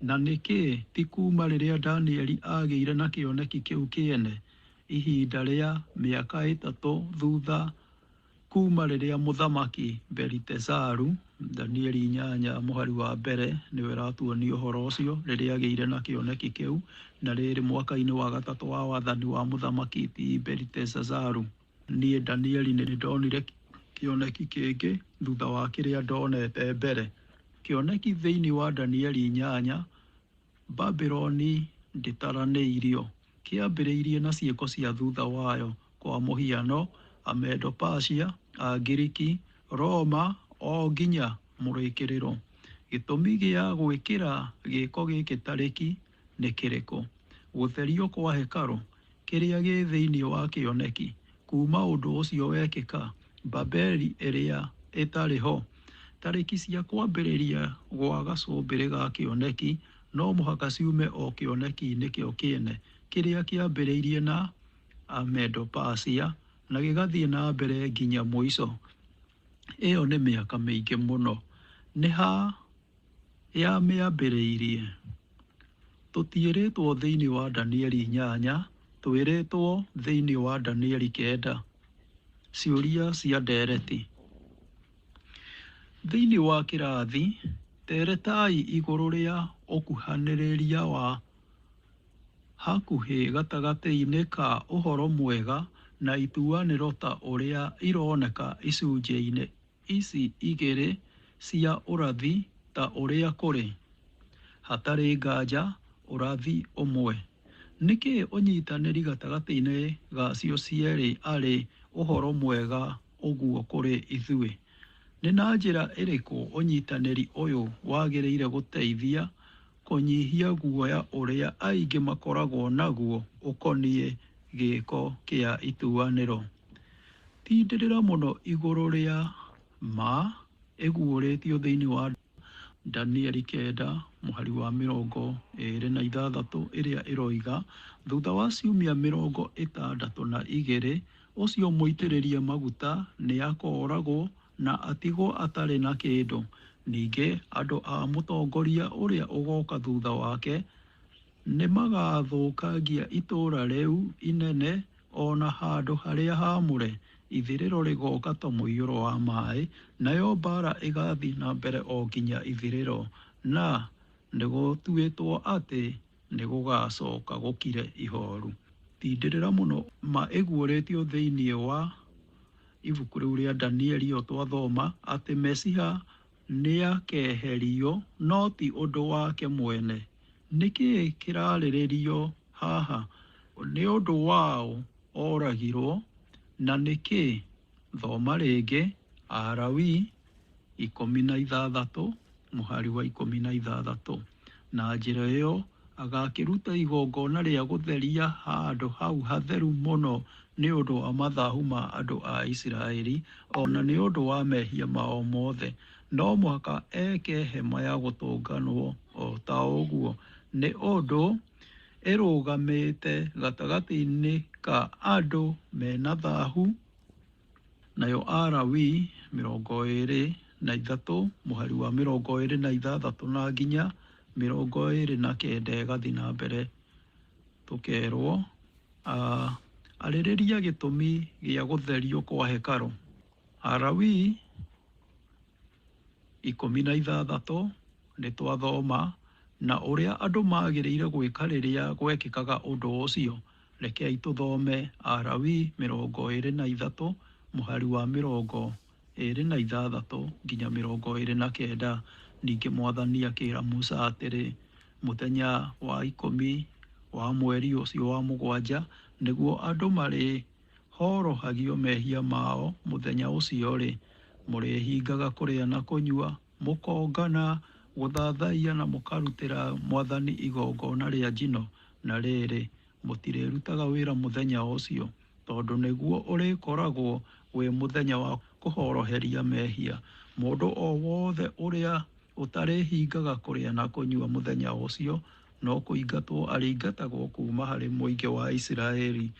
Na nĩkĩ ti kuuma rĩrĩa Danieli agĩire na kĩoneki kĩu kĩene, ihinda rĩa mĩaka 3 thutha kuuma rĩrĩa mũthamaki Belitezaru, Danieli 8 mũhari wa mbere nĩwe ĩratuonia ũhoro ũcio, rĩrĩa agĩire na kĩoneki kĩu, na rĩrĩ mwaka-inĩ wa 3 wa wathani wa mũthamaki ti Belitezaru. Niĩ Danieli nĩ ndonire kĩoneki kĩngĩ thutha wa kĩrĩa ndonete mbere. Kĩoneki thĩinĩ wa Danieli 8, Babuloni ndĩtaranĩirio, kĩambĩrĩirie na ciĩko cia thutha wayo. Kwa mũhiano, Amedo-Persia Angiriki, Roma o nginya mũrĩkĩrĩro. Gĩtũmi gĩa gwĩkĩra gĩko gĩkĩ tarĩki nĩ kĩrĩkũ? Gũtherio kwa hekarũ kĩrĩa gĩ thĩinĩ wa kĩoneki kuma ũndũ ũcio wekĩka, Babeli ĩrĩa ĩtarĩ ho. Tarĩki cia kwambĩrĩria gwa gacũmbĩrĩ ga kĩoneki no mũhaka ciume o kĩoneki-inĩ kĩo kĩene kĩrĩa kĩambĩrĩirie na Amedo-Persia na gĩgathiĩ na mbere nginya mũico. Ĩyo nĩ mĩaka mĩingĩ mũno. Nĩ ha yamĩambĩrĩirie? Tũtiĩrĩtwo thĩinĩ wa Danieli 8, twĩrĩtwo thĩinĩ wa Danieli 9. Ciũria cia ndereti. Thĩinĩ wa kĩrathi, teretai igũrũ rĩa ũkuhanĩrĩria wa hakuhĩ gatagatĩ-inĩ ka ũhoro mwega na ituanĩro ta ũrĩa ironeka icunjĩ-inĩ ici igĩrĩ cia ũrathi ta ũrĩa kũrĩ, hatarĩ nganja, ũrathi ũmwe. Nĩkĩ ũnyitanĩri gatagatĩ-inĩ gacio cierĩ arĩ ũhoro mwega ũguo kũrĩ ithuĩ? Nĩ na njĩra ĩrĩkũ ũnyitanĩri ũyũ wagĩrĩire gũteithia kũnyihia guoya ũrĩa aingĩ makoragwo naguo ũkoniĩ gĩko kĩa ituanĩro? Tindĩrĩra mũno igũrũ rĩa ma ĩguũrĩtio thĩinĩ wa Danieli 9 mũhari wa 26 ĩrĩa ĩroiga, thutha wa ciumia 62 ũcio mũitĩrĩrie maguta nĩakooragwo na atigwo atarĩ na kĩndũ. Ningĩ andũ a mũtongoria ũrĩa ũgoka thutha wake nĩmagathũkangia itũũra rĩu inene o na handũ harĩa haamũre. Ithirĩro rĩgoka ta mũiyũro wa maĩ, nayo mbaara ĩgathiĩ na mbere o nginya ithirĩro, na nĩgũtuĩtwo atĩ nĩgũgacoka gũkire ihooru. Tindĩrĩra mũno ma ĩguũrĩtio thĩinĩ wa ibuku rĩu rĩa Danieli o twathoma atĩ Mesiha nĩakeherio no ti ũndũ wake mwene. Nĩkĩ kĩrarĩrĩrio haha? Nĩ ũndũ waũ oragirwo na nĩkĩ? Thoma rĩngĩ Alawii 16 mũhari wa 16. Na njĩra ĩyo agakĩruta igongona rĩa gũtheria handũ hau hatheru mũno nĩ ũndũ wa mathahu ma andũ a Isiraeli o na nĩ ũndũ wa mehia mao mothe. No mũhaka eke hema ya gũtũnganwo o ta ũguo, nĩ ũndũ ĩrũgamĩte gatagatĩ-inĩ ka andũ mena thahu. Nayo Alawii 23 mũhari wa 26 na nginya 29 ĩgathiĩ na mbere tũkerwo, arĩrĩria gĩtũmi gĩa gũtherio kwa hekarũ. Alawii 16 nĩ twathoma na ũrĩa andũ magĩrĩire gwĩka rĩrĩa gwekĩkaga ũndũ ũcio. Rekei tũthome Alawii 23 mũhari wa 26 nginya 29. Ningĩ Mwathani akĩra Musa atĩrĩ, mũthenya wa 10 wa mweri ũcio wa mũgwanja nĩguo andũ marĩhorohagio mehia mao. Mũthenya ũcio-rĩ, mũrĩhingaga kũrĩa na kũnyua, mũkongana gũthathaiya na mũkarutĩra Mwathani igongona rĩa njino. Na rĩrĩ, mũtirĩrutaga wĩra mũthenya ũcio, tondũ nĩguo ũrĩkoragwo wĩ mũthenya wa kũhoroheria mehia. Mũndũ o wothe ũrĩa ũtarĩhingaga kũrĩa na kũnyua mũthenya ũcio no kũingatwo arĩingatagwo kuma harĩ mũingĩ wa Isiraeli.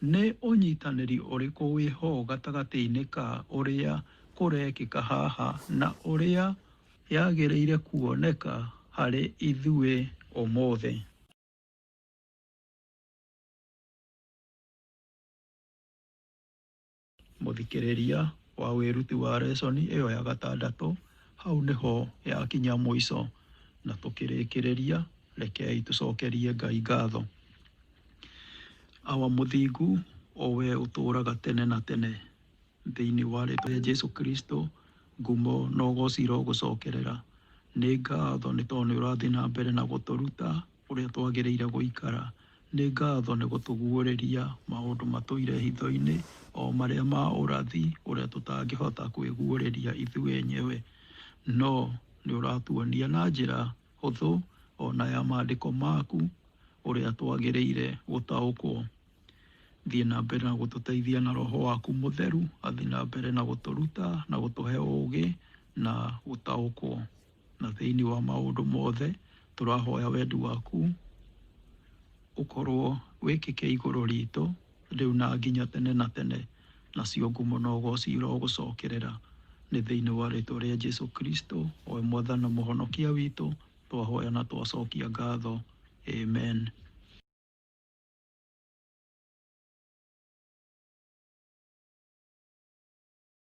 Nĩ ũnyitanĩri ũrĩkũ wĩho gatagatĩ-inĩ ka ũrĩa kũrekĩka haha na ũrĩa yagĩrĩire kuoneka harĩ ithuĩ ũmũthĩ? Mũthikĩrĩria wa wĩruti wa lesson ĩyo ya gatandatũ, hau nĩho yakinya mũico, na tũkĩrĩkĩrĩria rekei tũcokerie Ngai ngatho. Awa mũthingu, o we ũtũũraga tene na tene, thĩinĩ wa rĩtwa rĩa Jesu Kristo, ngumo na ũgoci irogũcokerera. Nĩ ngatho nĩ tondũ nĩ ũrathiĩ na mbere na gũtũruta ũrĩa twagĩrĩire gũikara. Nĩ ngatho nĩ gũtũguũrĩria maũndũ matũire hitho-inĩ, o marĩa ma ũrathi ũrĩa tũtangĩhota kwĩguũrĩria ithuĩ enyewe. No nĩ ũratuonia na njĩra hũthũ ona ya maandĩko maku ũrĩa twagĩrĩire gũtaũkwo. Thiĩ na mbere na gũtũteithia na roho waku mũtheru, athiĩ na mbere na gũtũruta na gũtũhe ũũgĩ na gũtaũkwo. Na thĩinĩ wa maũndũ mothe tũrahoya wendi waku ũkorwo wĩkĩke igũrũ ritũ rĩu na nginya tene na tene, nacio ngumo na ũgoci irogũcokerera. Nĩ thĩinĩ wa rĩtwa rĩa Jesu Kristo, o we mwathani na mũhonokia witũ, twahoya na twacokia ngatho. Amen.